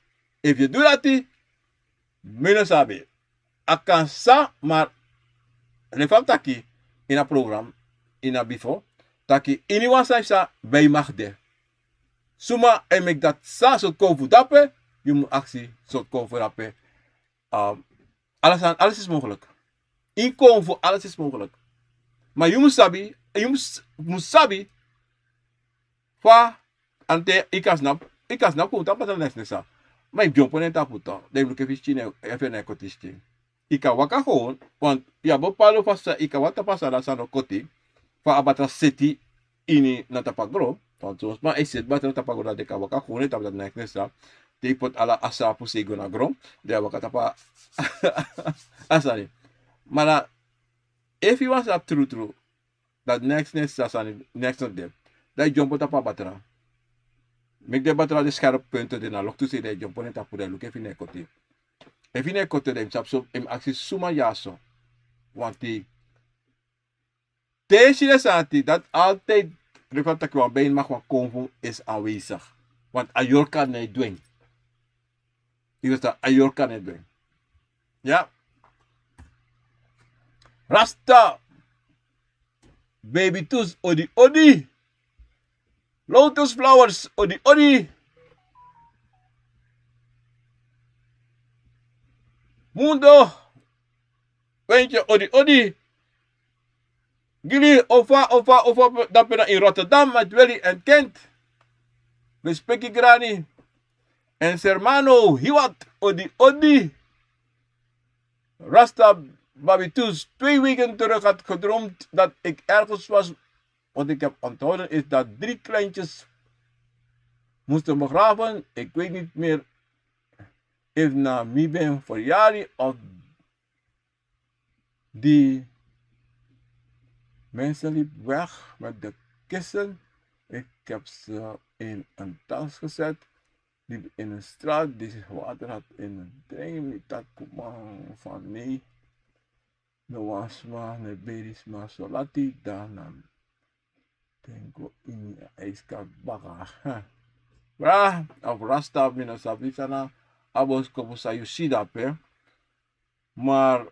Efu yu du dati, mi no sabi. A kan sa, maar leki fa mi taki ini a program, ini a bifo, taki ini wan sani san wij mag de. Suma e meki dati san sortu kon fu dape, yu mu aksi sortu kon fu dape. Alles is mogelijk. In kon fu alles is mogelijk. Maar yu mu sabi, yu mu sabi fa ante yu kan snap, yu kan snap kon tapu a next next san. Maar yu dyompo na en tapu toch, dan yu luku efu yu skin, efu en na e koti skin. Yu kan waka gewoon, want yu abi bepaalde fasi san yu kan waka tapu a sani san no koti, fa a batra seti ini na tapu a gron. Want son sma e seti batra na tapu a gron, dan den kan waka gewoon na en tapu dati next next san. Te yu poti ala a sapu san e go na gron, den e waka tapu a sani. Ma dan efu yu wani sabi trutru, dan next next san sani next no de. Dan yu dyompo tapu a batra. Meki den batra de scherpe punten de na loktu sei, dan yu dyompo na en tapu, dan yu luku efu yu na e koti. Efu yu na e koti, dan yu mu sabi so, yu mu aksi suma dyaso. Want te yu si den sani, dati altijd reflect taki wan bijna mag wan kon fu is aanwezig. Want a yorka na e dwing. Yu weta a yorka na e dwing. Ya. Rasta. Baby Tus, odi odi. Lotus Flowers, odi odi. Mundo, Wentje, odi odi. Gili, ofa, ofa, ofa, dape na in Rotterdam, met Willy en Kent. Respecti grani. En Sermano, Hiwat, odi odi. Rasta Babitus, twee weken terug had gedroomd dat ik ergens was. Wat ik heb onthouden is dat drie kleintjes moesten begraven. Ik weet niet meer of na mi ben verjaardag of die mensen liep weg met de kissen. Ik heb ze in een tas gezet. Liep in een straat die water had in een trein. Liep dat kuman van nee. No wan sma, no beri sma, solati dan na den go ini a ijskap baka. Bra, of Rasta, mi no sabi san na a boskopu san yu si dape. Maar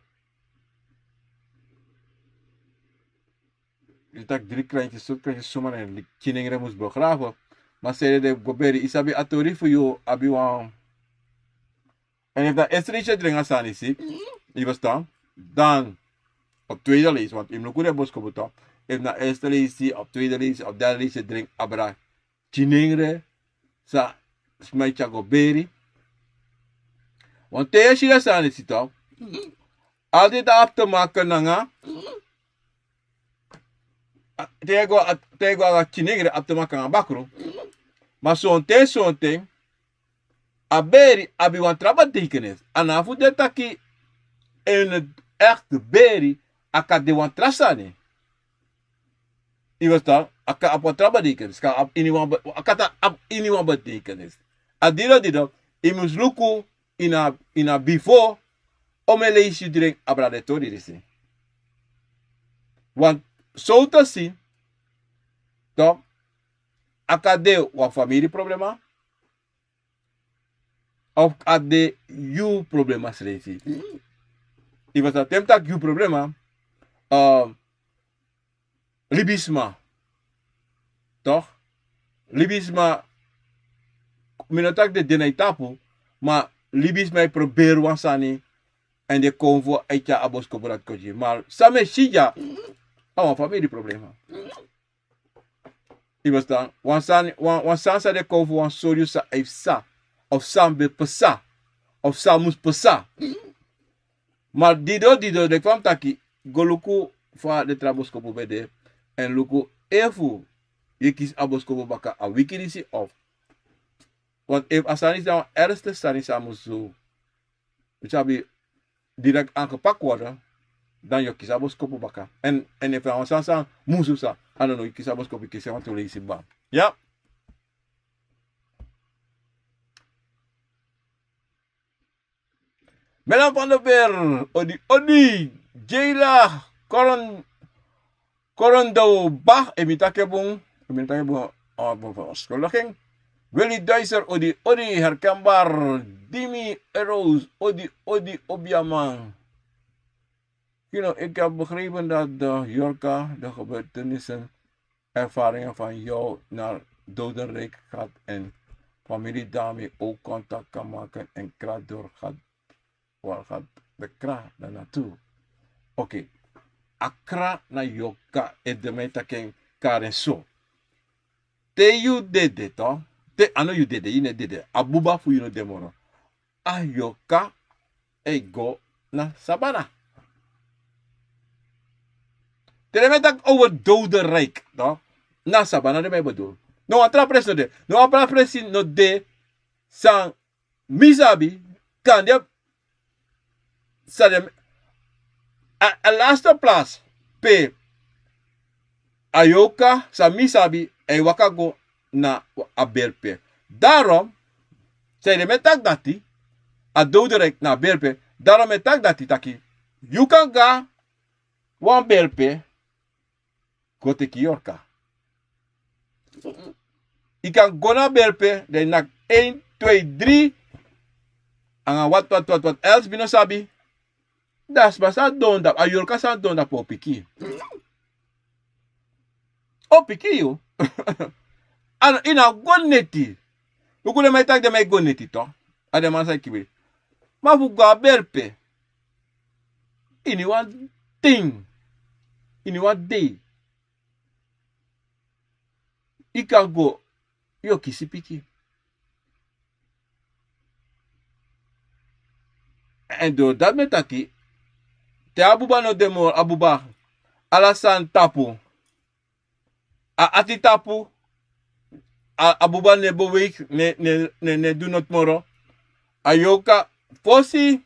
yu taki drie kleintjes, so kleintjes suma na en kinengre mus begraven. Maar sede den go beri, yu sabi a tori fu yu abi wan. En efu na eerste leisi e dringi a sani, si, yu verstaan, dan op tweede leisi, want yu mus luku den boskopu toch. Efu na eerste leisi, op tweede leisi, op derde leisi e dringi abra kinengre, san sma e tyari go beri. Want te yu e si den sani, si toch, altijd abi te maken nanga te yu go a, te yu go a kinengre abi te maken nanga bakru. Ma sonten, sonten a beri abi wan tra betekenis. A no abi fu de taki en het echt beri a kan de wan tra sani. Yu verstaan? A kan abi wan tra betekenis. Kan abi ini wan be-, a kan abi ini wan betekenis. A dino dino, yu mus luku ini a, ini a bifo, omeni leisi yu dringi abra den tori disi. Want so te si, toch, a kan de wan famiri problema, of a de yu problema srefi. Yu verstaan, te mi taki yu problema, eh, libisma. Toch? Libisma, mi no taki den de na yu tapu, ma libisma e proberi wan sani, en den kon fu e tyari a boskopu dati kon gi yu. Ma san mi e si dya, a wan famiri problema. Yu verstaan? Wan sani, wan, wan sani san den kon fu wan sori yu san a e psa, of san ben psa, of san mus psa. Ma didon, didon, leki fa mi taki, go luku fa den tra boskopu ben de, en luku efu yu e kisi a boskopu baka a wiki disi of. Want efu a sani disi na wan ernstig sani san musu, yu sabi, direct aangepak worden, dan yu o kisi a boskopu baka. En, en efu na wan sani san musu psa, a no no, yu kisi a boskopu, yu kisi en wantu leisi kba. Ya. Melan van der Veer, odi, odi, Jela, Koron, Korondo, Bah, efu mi taki en bun, efu mi taki en bun, a bun verontschuldiging. Willy Duiser, odi, odi, herkenbaar, Dimi Eros, odi, odi, Obiaman. You know, ik heb begrepen dat de Yorka, de gebeurtenissen ervaringen van jou naar dodenrijk gaat en familie daarmee ook contact kan maken en kra doorgaat, waar gaat de kra dan naartoe? Oké. A kra na yorka e de mi e taki en karen so. Te yu dede to, te a no yu dede, yu no e dede, a buba fu yu no de moro. A yorka e go na sabana. Te den mi e taki over dodenrijk to, na sabana den mi e bedoel. No wan tra presi no de, no wan tra presi no de san mi sabi, kande san den, a, a laatste plaats pe a yorka san mi sabi e waka go na a berpe. Daarom san den mi e taki dati, a dodenrijk na a berpe. Daarom mi e taki dati taki yu kan go na wan berpe go teki yorka. Yu kan go na berpe dan yu naki ein, twee, dri, anga wat wat wat wat els mi no sabi. Dan a sma san don dapu, a yorka san don dapu o piki yu. O piki yu. A no, yu no a go neti. Luku den man e taki den man e go neti to. A den man san e kibi. Ma fu go a berpe, ini wan ten, ini wan dei, yu kan go, yu o kisi pikin. Èn doro dati mi e taki, te a buba no de moro, a buba, ala sani tapu, a ati tapu, a, a buba no e beweigi, no e, no e, no e, no e du noti moro. A yorka, fosi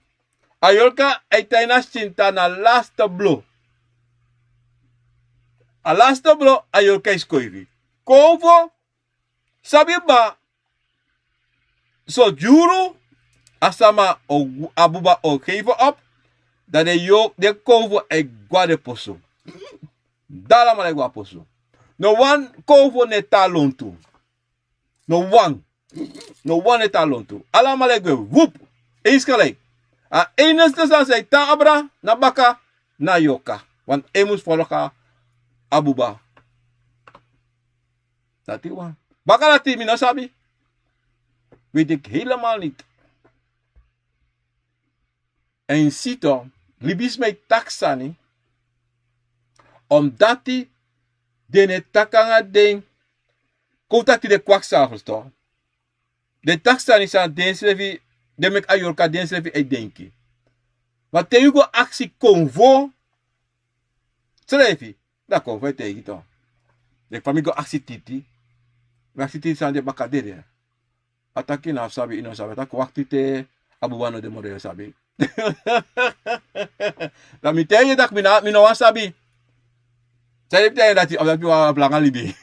a yorka e tan ini a skin tan na laste blo. A laste blo a yorka e skoifi. Kowvo, sabi ba, so dyuru a sama o, a buba o geven op, dan den yo, den kowvo e go na den poso. Dan alamala e go na poso. No wan kowvo no e tan lontu. No wan. No wan no e tan lontu. Alamala e gwe wup. Eens gelijk. A enigste sani san e tan abra na baka na yorka. Want a mus folga a buba. Dati wan. Baka dati mi no sabi. Weet ik helemaal niet. Èn yu si to, libisma e taki sani, omdati den no e taki nanga den, kon un taki den kwakzalvers to. Den e taki sani san densrefi, den meki a yorka densrefi e denki. Ma te yu go aksi konfo srefi, dan konfo e taigi to. Leki fa mi go aksi titi, mi aksi titi san de baka dede. A taki na sabi, yu no sabi. A taki wakti te a buba no de moro, yu sabi. Dan mi taigi yu taki mi no, mi no wani sabi. San yu taigi dati, a dati wan blanga libi.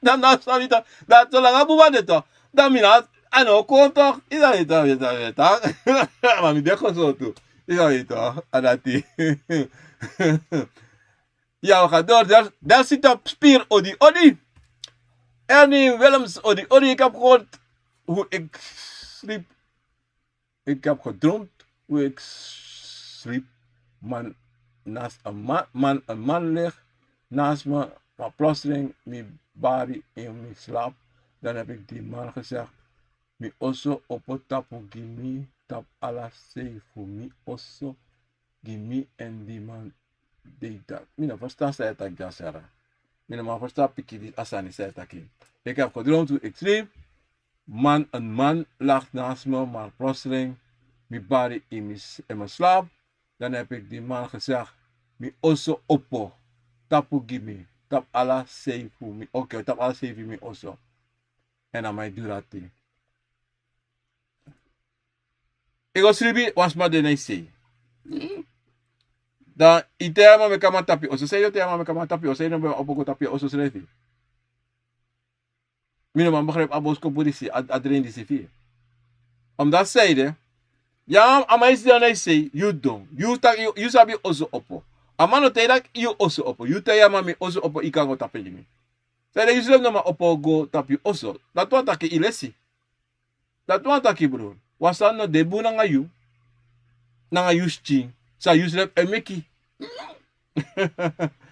Dan mi no sabi to. Dan solanga a buba de to, dan mi no, a no kon to. Yu sabi to, yu sabi to. Ma mi de kon so tu. Yu sabi to, a dati. Ya, we gaan door. Daar, daar zit op spier Odi Odi. Ernie Willems, Odi Odi. Ik heb gehoord hoe ik sliep. Ik heb gedroomd hoe ik sliep. Man, naast een man, man, een man ligt naast me. Maar plotseling, mi bari in mijn slaap. Dan heb ik die man gezegd: mi oso opo tapu gi mi, tapu ala sei fu mi oso gi mi, èn di man dei dati. Mi no ferstan san yu e taki dya, Sera. Mi no man ferstan pikin di a sani san yu e taki. Ik heb gedroomd hoe ik sliep. Man, een man lag naast me, maar plotseling, mi bari in mi s-, in mijn slaap. Dan heb ik die man gezegd: mi oso opo tapu gi mi, tapu ala sei fu mi. Oké, tapu ala sei fu mi oso. Èn a man e du dati. Yu go sribi, wan sma de na yu sei. Dan yu taigi a man meki a man tapu yu oso. San yu taigi a man meki a man tapu yu oso, yu no ben opo go tapu yu oso srefi. Mi no man begrijp a boskopu disi, a, a drein disi fu yu. Omdat san ede, ya, a man e sidon na yu sei, yu don. Yu taki, yu, yu sabi yu oso opo. A man no taigi yu taki yu oso opo. Yu taigi a man: mi oso opo, yu kan go tapu en gi mi. San ede, yu srefi no man opo go tapu yu oso. Dati wani taki yu lesi. Dati wani taki, bro, wan sani no de bun nanga yu, nanga yu skin san yu srefi e meki.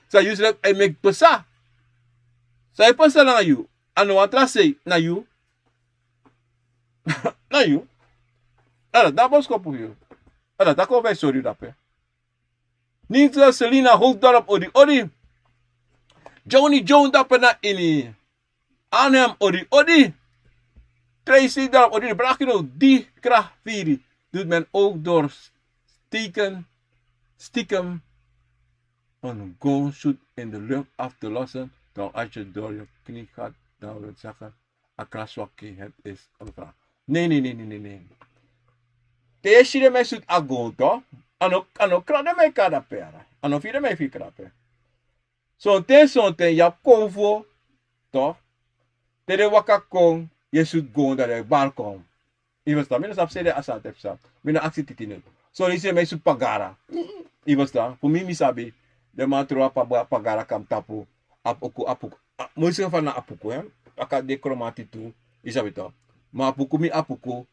San yu srefi e meki pasa. San e pasa nanga yu. A no wan tra sei, na yu. Na yu. Ala, dan boskopu fu yu. Ala, dan kon fu e sori yu dape. Nintra Selina Houtdorp odi odi. Johnny Jones dape na ini. Arnhem odi odi. Tracy Dorp odi odi. Brakino di kra firi. Doet men ook door steken, stiekem een goonshoot in de lucht af te lossen, dan als je door je knie gaat, dan wil zeggen, a kras waki, het is een vraag. Nee, nee, nee, nee, nee, nee. Te yu e si den man e sutu a goon, toch? A no, a no kra den man e kari dape. A no firi den man e firi kra dape. Sonten, sonten, yu abi konfo, toch? Te den waka kon, yu e sutu goon, dan den e bari kon. Yu e ferstan, mi no sabi san den e du a sani tapu sani. Mi no aksi titi no. So, yu si den man e sutu pagara. Yu e ferstan, fu mi, mi sabi, den man tron a pa-, pagara kon na tapu, apuku, apuku. A, mi si fa na apuku, hè? Baka den kromanti tu, yu sabi toch. Ma apuku, mi apuku,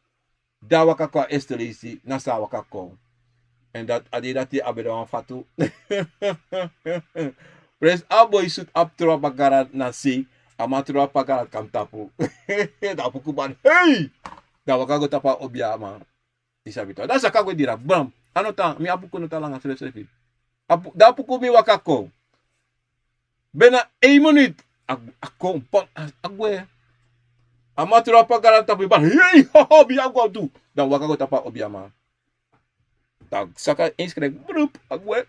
dan a waka kon a eerste leisi, na san a waka kon. En dat, a dei dati a ben de wan fatu. Presi a boi sutu abi tron a pagara na sei, a man tron a pagara kon na tapu. Dan apuku bari, hey! Dan a waka go tapu a obiaman. Yu sabi toch. Dan saka gwe diri, bam. A no tan, mi apuku no tan langa srefsrefi. Apu-, dan apuku mi waka kon. Bena één minuut. A, a kon, pam, a, a gwe. A man tron a pagara tapu, bari, hey, ho, ho, mi a go tu. Dan a waka go tapu a obiaman. Dan saka één skrik, brup, a gwe.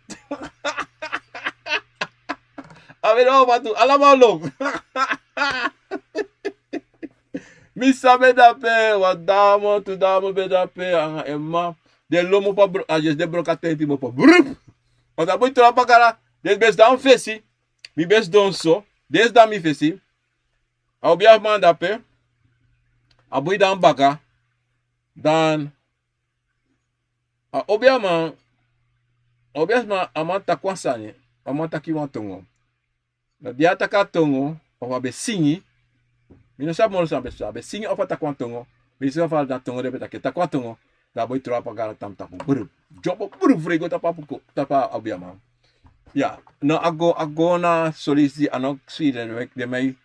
A ben de wan fatu, alamal lon. Mi sabi dape, wan dame, tu dame ben dape, anga en man. Den lon opo, a bro-, a jes den broko a tenti opo, brup. Want a boi tron a pagara, den ben sidon fesi, mi ben sidon so, den sidon mi fesi. A obiaman dape, a boi dan baka, dan a obiaman, a obiaman, a man taki wan sani, a man taki wan tongo. Na di a taki a tongo, of a ben singi, mi no sabi moro san a ben, a ben singi of a taki wan tongo, mi si fa na tongo den ben taki, taki wan tongo, dan a boi tron a pagara kon na tapu, buru, dyobo, buru, fri go tapu a puku, tapu a obiaman. Ya, no, a go, a go na solisi, a no si den, den man,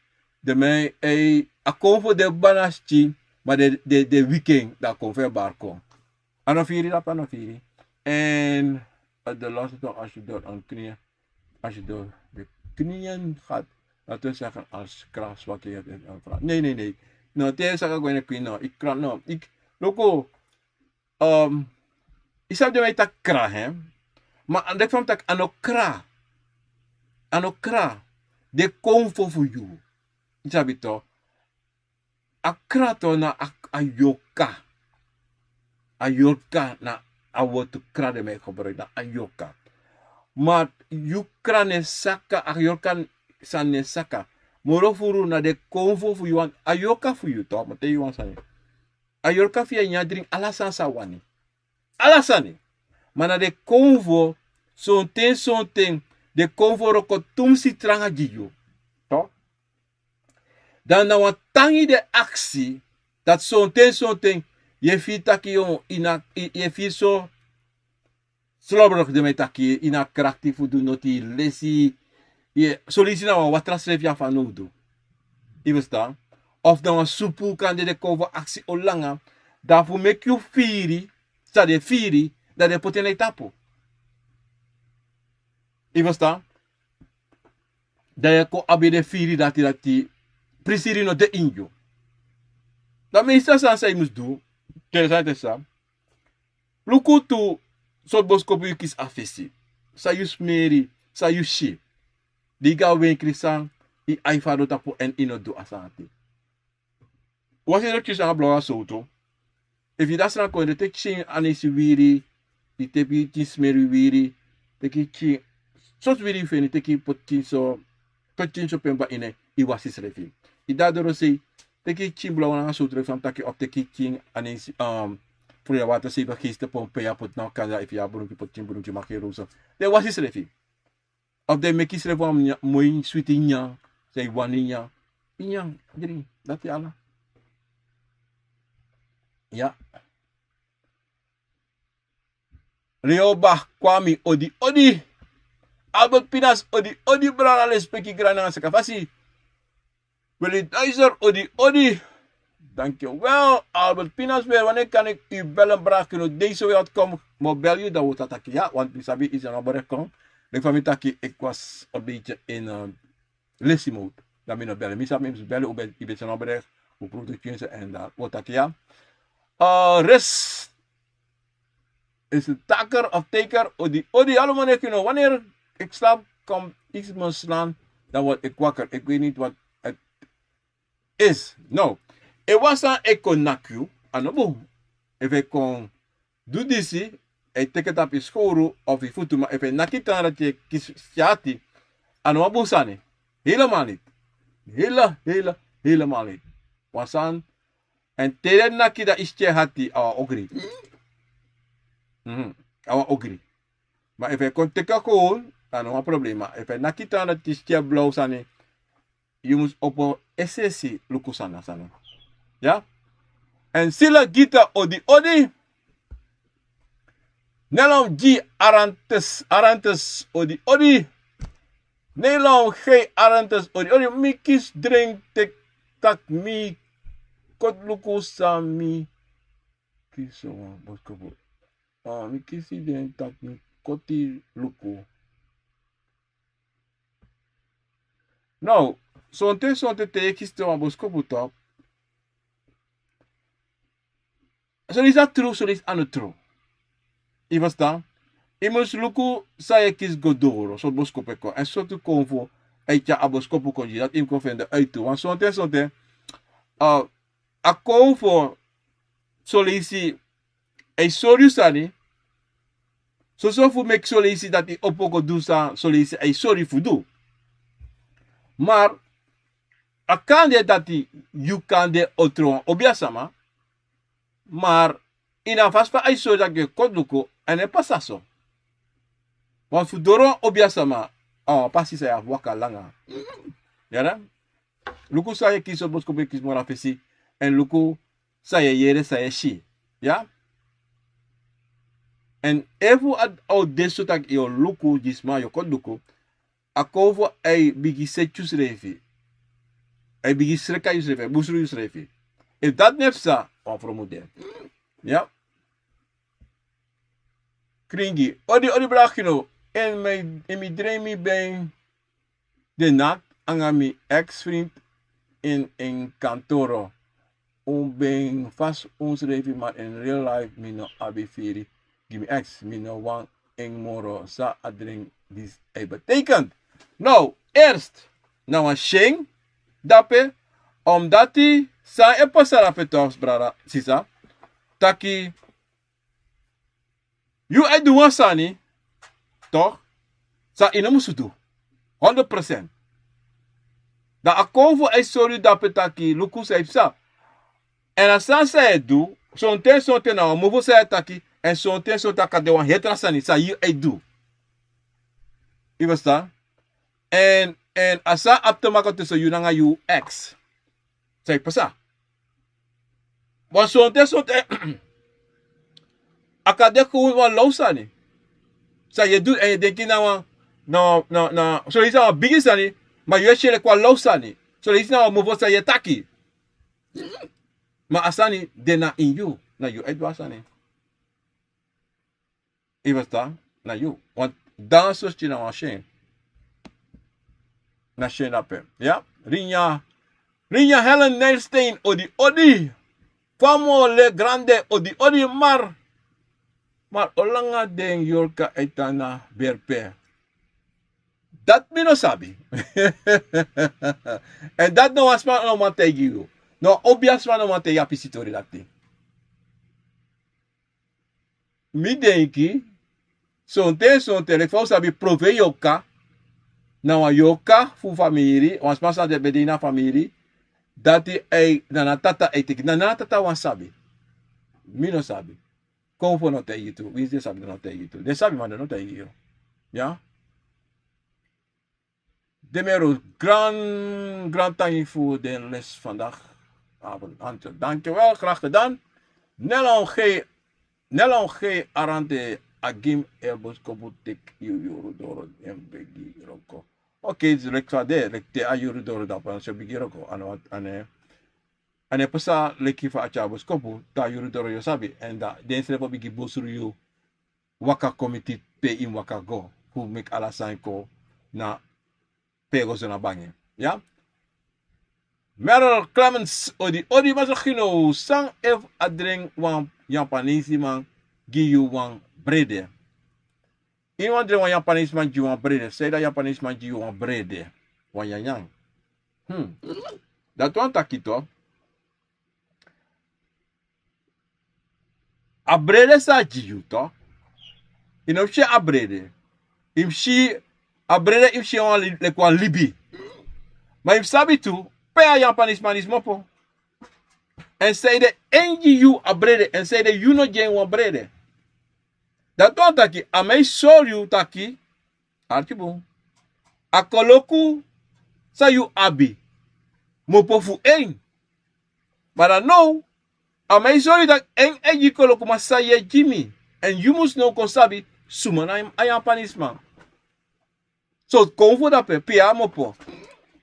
den man, eh, a kon fu den bana skin, ma den, den, den wiken, dan a kon fu en bari kon. A no firi dape, a no firi. En, eh, de laatste toch, als je door een knieën, als je door de knieën gaat, laten we zeggen, als kra-, zwakheid en, en vraag. Nee, nee, nee. No, te saka go ini knieën, no. Yu kra, no. Yu, luku, um, yu sabi den man e taki kra, hè? Ma a leki fa mi taki a no kra. A no kra. Den konfo fu yu. Yu sabi toch. A kra tu na a, a yorka. A yorka na a wortu kra den man e gebruik na a yorka. Ma yu kra no e saka, a yorka sani no e saka. Moro furu na den konfo fu yu want a yorka fu yu toch, ma te yu wan sani. A yorka fu yu e nyan dringi ala sani san a wani. Ala sani. Ma na den konfo, sonten, sonten, den konfo wroko tumsi tranga gi yu. Toch? Dan na wan tangi den aksi, dati sonten, sonten, yu e firi taki yu, yu na, yu, yu e firi so, slobroki den man e taki, yu no abi krakti fu du noti, lesi, yu, son leisi na wan watra srefi yu abi fanowdu. Yu e ferstan? Of na wan supu kande den konfo aksi o langa, dan fu meki yu firi, san den firi, dan den poti en na yu tapu. Yu e ferstan? Dan yu e kon abi den firi dati, dati prisiri no de ini yu. Dan mi sa san, san yu mus du, te san, te san. Luku tu sortu boskopu yu kisi a fesi. San yu smeri, san yu si. Di yu go a wenkri san, yu ai fadon tapu en yu no du a sani ati. Wasi yu kisi nanga blaw nanga sowtu. Efu yu de a sani kon, yu teki yu pikin anisi wiri, yu teki yu pikin smeri wiri, teki yu pikin, sortu wiri yu feni, teki yu poti yu pikin so, poti yu pikin so pe mi bai ini en, yu wasi yusrefi. Yu de a dorosei, teki yu pikin blaw nanga sowtu, leki fa mi taki, of teki yu pikin anisi, um, fu yu watra sei, yu geisti pompe, yu poti na wan kanda, efu yu abi brunki, poti yu pikin brunki, maki roso. Dan yu wasi yusrefi. Of dan yu meki yusrefi wan nyan, moi switi nyan, san yu wani nyan. Yu nyan, dringi, dati ala. Ya. Leoba Kwami, odi, odi. Albert Pinas, odi, odi, brada, lespeki, grani nanga saka fasi. Willy Duizer, odi, odi. Dankjewel, Albert Pinas weer. Wanneer kan ik u bellen, brada Kino? Deze week kom, maar bel u, dan wordt dat taki. Ja, want mi sabi is een oprecht kom. Ik van mi taki, ik was een beetje in uh, lesi mode. Dan mi no bellen. Mi sabi, mi mus bellen, u bent, u bent een oprecht. U proeft de kunsten en dat wordt taki, ja. Uh, rest is een taker of teker. Odi, odi, hallo meneer Kino. Wanneer ik slaap, kom iets me slaan, dan word ik wakker. Ik weet niet wat het is. No. E wan san e kon naki yu, a no bun. Efu e kon du disi, e teki tapu yu skowru of yu futu, ma efu e naki tan dati e kisi yu ati, a no wan bun sani. Helemaal niet. Hele, hele, helemaal niet. Wan san, en te den naki dan yu skin e hati, a wan ogri. Mhm. A wan ogri. Ma efu e kon teki a kon, a no wan problema. Efu e naki tan dati yu skin e blaw sani, yu mus opo es'esi luku san na sani. Ya? En Sila Gita, odi, odi. Nelom G Arantes, Arantes, odi, odi. Nelom G Arantes, odi, odi. Mi kisi dringi teki taki mi koti luku san mi kisi wan boskopu. Ah, mi kisi dringi taki mi koti luku. Now, sonten, sonten te yu e kisi te wan boskopu, tok. Son leisi a tru, son leisi a no tru. Yu ferstan? Yu mus luku san yu e kisi go doro, sortu boskopu e kon. Èn sortu konfo e tyari a boskopu kon gi yu, dati yu mus kon fende uit tu. Want sonten, sonten, ah, a konfo son leisi e sori yu sani. Soso fu meki son leisi dati yu opo go du san son leisi e sori yu fu du. Maar a kan de dati yu kan de otro wan obiasama. Maar ini a fasi fa a e sori dati yu e koti luku, a no e pasa so. Want fu doro wan obiasama, a wan pasi san yu abi waka langa. Yere? Luku san yu e kisi, sortu boskopu yu e kisi moro na fesi. Èn luku san yu e yere, san yu e si. Ya? Èn efu a o de so taki yu o luku gi sma, yu o koti luku, a konfo e bigin seti yusrefi. E bigin sreka yusrefi, e busru yusrefi. Efu dati no e psa, wan fromu de. Ya? Kringi. Odi, odi, brada Kino. En mi, en mi dreimi ben de naki anga mi ex-vriend in een kantoro. Un ben fasi unsrefi, maar in real life mi no abi firi gi mi ex. Mi no wani en moro. San a dringi disi e betekent? Now, eerst, na wan syen dape, omdati san e pasa dape, toch, brada, sisa, taki yu e du wan sani, toch, san yu no musu du. Honderd procent. Dan a konfo e sori yu dape taki luku san yu psa. Èn a sani san yu e du, sonten, sonten na wan mofo san yu e taki, èn sonten, sonten a kan de wan heri tra sani san yu e du. Yu ferstan? Èn, èn a sani abi te maki tussen yu nanga yu ex. San e pasa? Want sonten, sonten a kan de gewoon wan law sani san yu e du, èn yu e denki na wan, na, na, na, son leisi na wan bigi sani, ma yu e si en leki wan law sani. Son leisi na wan mofo san yu e taki. Ma a sani de na ini yu, na yu e du a sani. Yu ferstan? Na yu. Want dan sosi na wan syen. Na syen dape. Ya? Rinya, Rinya Helen Nijlstein, odi, odi. Famo le grande, odi, odi, maar, maar olanga den yorka e tan na berpe. Dati mi no sabi. Èn dati no wan sma no man taigi yu. No obiasma no man taigi a pisitori dati. Mi denki, sonten, sonten, leki fa un sabi, profe yorka, na wan yorka fu famiri, wan sma san de ben de ini a famiri, dati e, na nana tata e teki, na nana tata wan sabi. Mi no sabi. Konfo no taigi yu tu, winsi den sabi den no taigi yu tu. Den sabi ma den no taigi yu. Ya? Demero, gran, gran tangi fu den les vandaag avond. Antwoord. Dankjewel, graag gedaan. Nelon G, Nelon G Arante, A gi mi e boskopu teki yu yuru doro den begi wroko. Oké, dus leki fa de, leki te a yuru doro dapu a no sa begi wroko. A no, a no, a no e pasa leki fa a tyari boskopu, te a yuru doro yu o sabi. Èn dan den srefi o bigin bosru yu waka kon miti pe yu mus waka go. Fu meki ala sani kon na pe yu go so na bangi. Ya? Merel Clemens, odi, odi, masra Gino, san efu a dren wan Yapanesiman gi yu wan brede? Yu wani dren wan Yapanesiman gi yu wan brede? San ede a Yapanesiman gi yu wan brede? Wan nyanyan. Hmm. Dati wani taki tu. A brede san a gi yu tu. Yu no mus si a brede. Yu mus si a brede, yu mus si en wan li-, leki wan libi. Ma yu mus sabi tu pe a Yapanesiman disi kmopo. Èn san ede en gi yu a brede, èn san ede yu no gi en wan brede. Dati wani taki a man e sori yu taki, arki bun, a koloku san yu abi kmopo fu en. Ma dan now a man e sori yu taki en e gi koloku, ma san yu e gi mi. Èn yu mus now kon sabi suma na a Yapanesiman. So kon fu dape, pe a kmopo.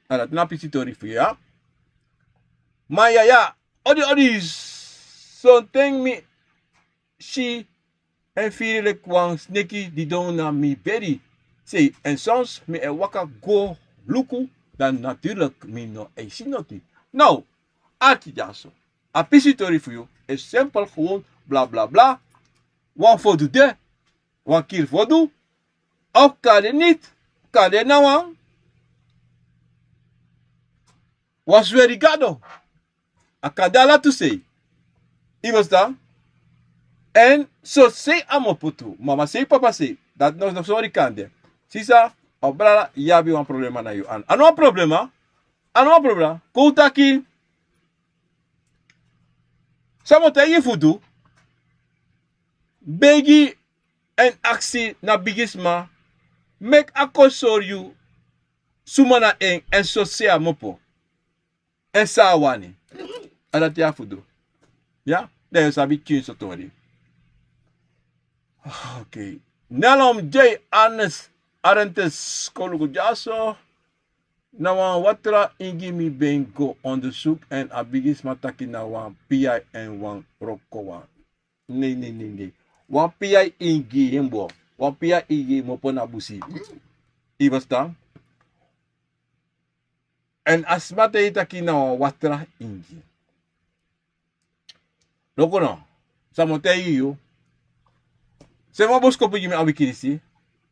A dati na pisi tori fu yu, ya. Ma ya, ya, odi, odi, sonten mi si en firi leki wan sneki didon na mi bedi. Sei, èn soms mi e waka go luku, dan natuurlik mi no e si noti. Now, arki dyaso. A pisi tori fu yu e simpel, gewoon bla bla bla. Wan fodu de, wan kiri fodu. Of kande niti, kande na wan, wan sweri gado. A kande ala tu sei. Yu ferstan? Èn so sei a kmopo tu. Mama sei, papa sei. Dati no, no sori kande. Sisa, o brada, yu abi wan problema na yu. A no wan problema. A no wan problema. Kon un taki san mi o taigi yu fu du. Begi èn aksi na bigisma, meki a kon sori yu suma na en, èn so sei a kmopo, èn san a wani. A dati yu abi fu du. Ya, dan yu o sabi tyinso tori. Oké. Nelom J Arnes Arentes, kon luku dyaso. Na wan watra ingi mi ben go ondersuku èn a bigisma taki na wan piyai èn wan wrokowan. Nei, nei, nei, nei. Wan piyai ingi, en bo. Wan piyai ingi kmopo na busi. Yu ferstan? Èn a sma taigi yu taki na wan watra ingi. Luku no, san mi o taigi yu. Seni wan boskopu gi mi a wiki disi.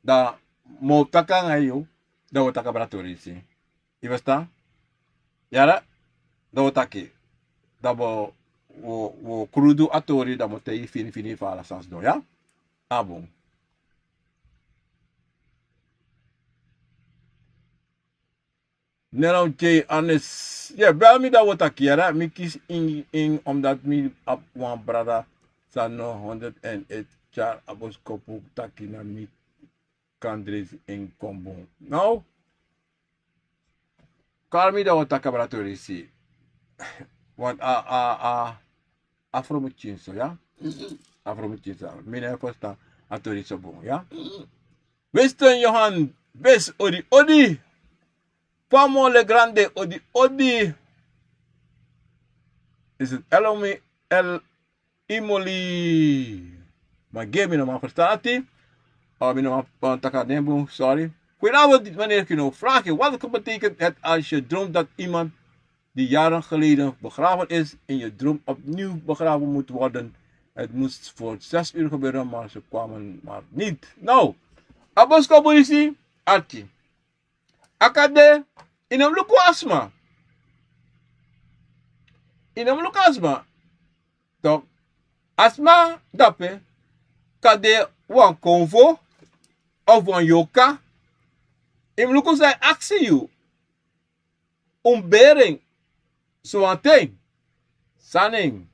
Dan mi o taki nanga yu. Dan wi o taki a bra tori disi. Yu ferstan? Yere? Dan wi o taki. Dan wi o, wi o, wi o krudu a tori, dan mi o taigi yu fini fini fa ala sani sidon, ya? A bun. Nero J Anes. Ya, bel mi, dan wi o taki, yere. Mi kisi ingi, ingi omdat mi abi wan brada san no honderd en eti tyari a boskopu taki na mi kan dresi en kon bun. Now, kari mi, dan wi o taki a bra tori disi. Want a, a, a, a fromu tyinso, ya? A fromu tyinso. Mi no e ferstan a tori so bun, ya? Winston Johan, bes, odi, odi. Pamo Legrande, odi, odi. Is het Elomi El Imoli? Ma gi mi, no man ferstan ati. O, mi no man, man taki a nen bun, sorry. Goedenavond, meneer Kino. Vraag je, wat betekent het als je droomt dat iemand die jaren geleden begraven is in je droom opnieuw begraven moet worden? Het moest voor zes uur gebeuren, maar ze kwamen maar niet. Now, a boskopu disi, arki. A kan de, yu no mus luku a sma. Yu no mus luku a sma. Tok, a sma dape kan de wan konfo of wan yorka. Yu mus luku san a e aksi yu. Un beri en, sowan ten, san nen,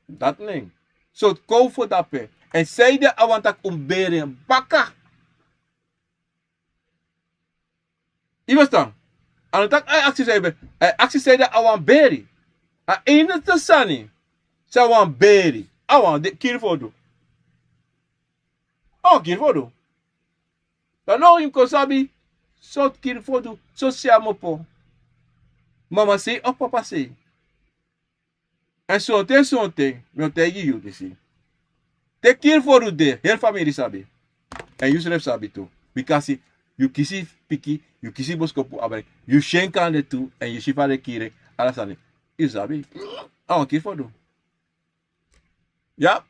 dati nen. Sortu konfo dape. Èn san ede a wani taki un beri en baka. Yu ferstan? A no taki a e aksi san yu be-, a e aksi san ede a wani beri. A enigste sani san a wani beri, a wani de kiri fu du. A o kiri fu o du. Dan now yu mus kon sabi sortu kiri fu o du, sosi a mus opo. Mama sei of papa sei. Èn sonten sonten mi o taigi yu disi. Te kiri fu o du de, heri famiri sabi. Èn yu srefi sabi tu. Bikasi yu kisi piki, yu kisi boskopu abra en, yu si en kande tu, èn yu si fa den kiri en, ala sani. Yu sabi. A wan kiri fu o du. Ya.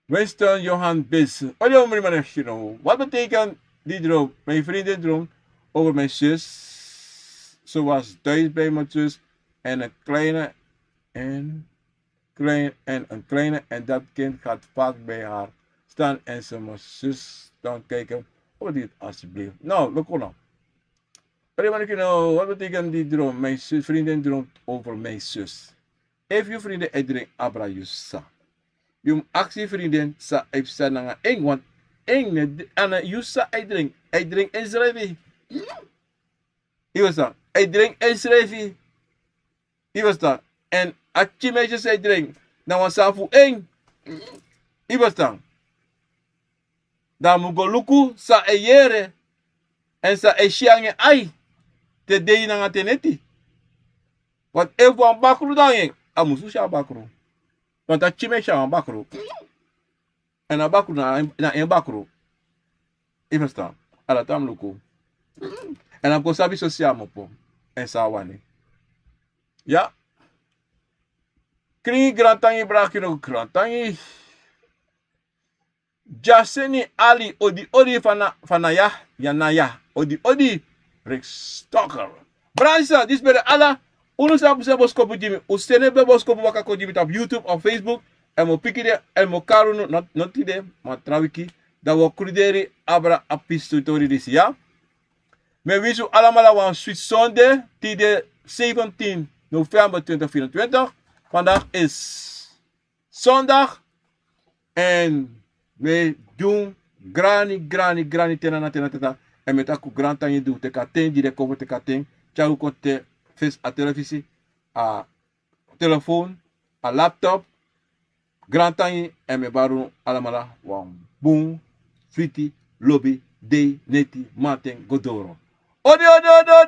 Winston Johan Bis. Odi o mri mane shino. Wat betekent die droom? Mijn vriendin droom over mijn zus. Ze was thuis bij mijn zus en een kleine en klein en een kleine en dat kind gaat vaak bij haar staan en ze mijn zus dan kijken. Odi het alsjeblieft. Nou, look now. Odi mane shino, wat betekent die droom? Mijn zus, vriendin droomt over mijn zus. Efu yu frinde e dren abra yu sisa. Yu mus aksi yu frinde san e psa nanga en, want en ne, a na yu sisa e dren, e dren ensrefi. Yu fu san, e dren ensrefi. Yu fu san, èn a pikin meisje san e dren na wan sani fu en. Yu fu san. Dan a mus go luku san e yere èn san e si nanga en ai, te dei nanga te neti. Want efu wan bakru de nanga en, a musu si a bakru. Want a pikin meisje na wan bakru. Èn a bakru na, na en bakru. Yu fu san, a dati a mus luku. Èn a mus kon sabi sosi a mus opo èn san a wani. Ya. Kringi grantangi, braki no grantangi. Jaseni Ali, odi odi fana, fana ya, ya na ya, odi odi. Rick Stoker. Brada, sisa, disi ben de ala. Unu san psa boskopu gi mi, un seni en boskopu waka kon gi mi tapu YouTube of Facebook. Èn mi o piki den, èn mi o kari unu, no, no tide, ma tra wiki. Dan wi o kruderi abra a pisitori disi, ya. Mi e winsi un alamala wan switi sonde, tide zeventien november twintig vierentwintig. Vandaag is zondag. Èn mi e gi un grani, grani, grani, tena na tena tata. Èn mi e taki un grantangi di un teki a ten, di den kon fu teki a ten, tyari un kon te fesi a telefisi, a telefon, a laptop. Grantangi, èn mi e bari un alamala wan bun, switi, lobi, dei, neti, mamanten go doro. Odi, odi, odi, odi.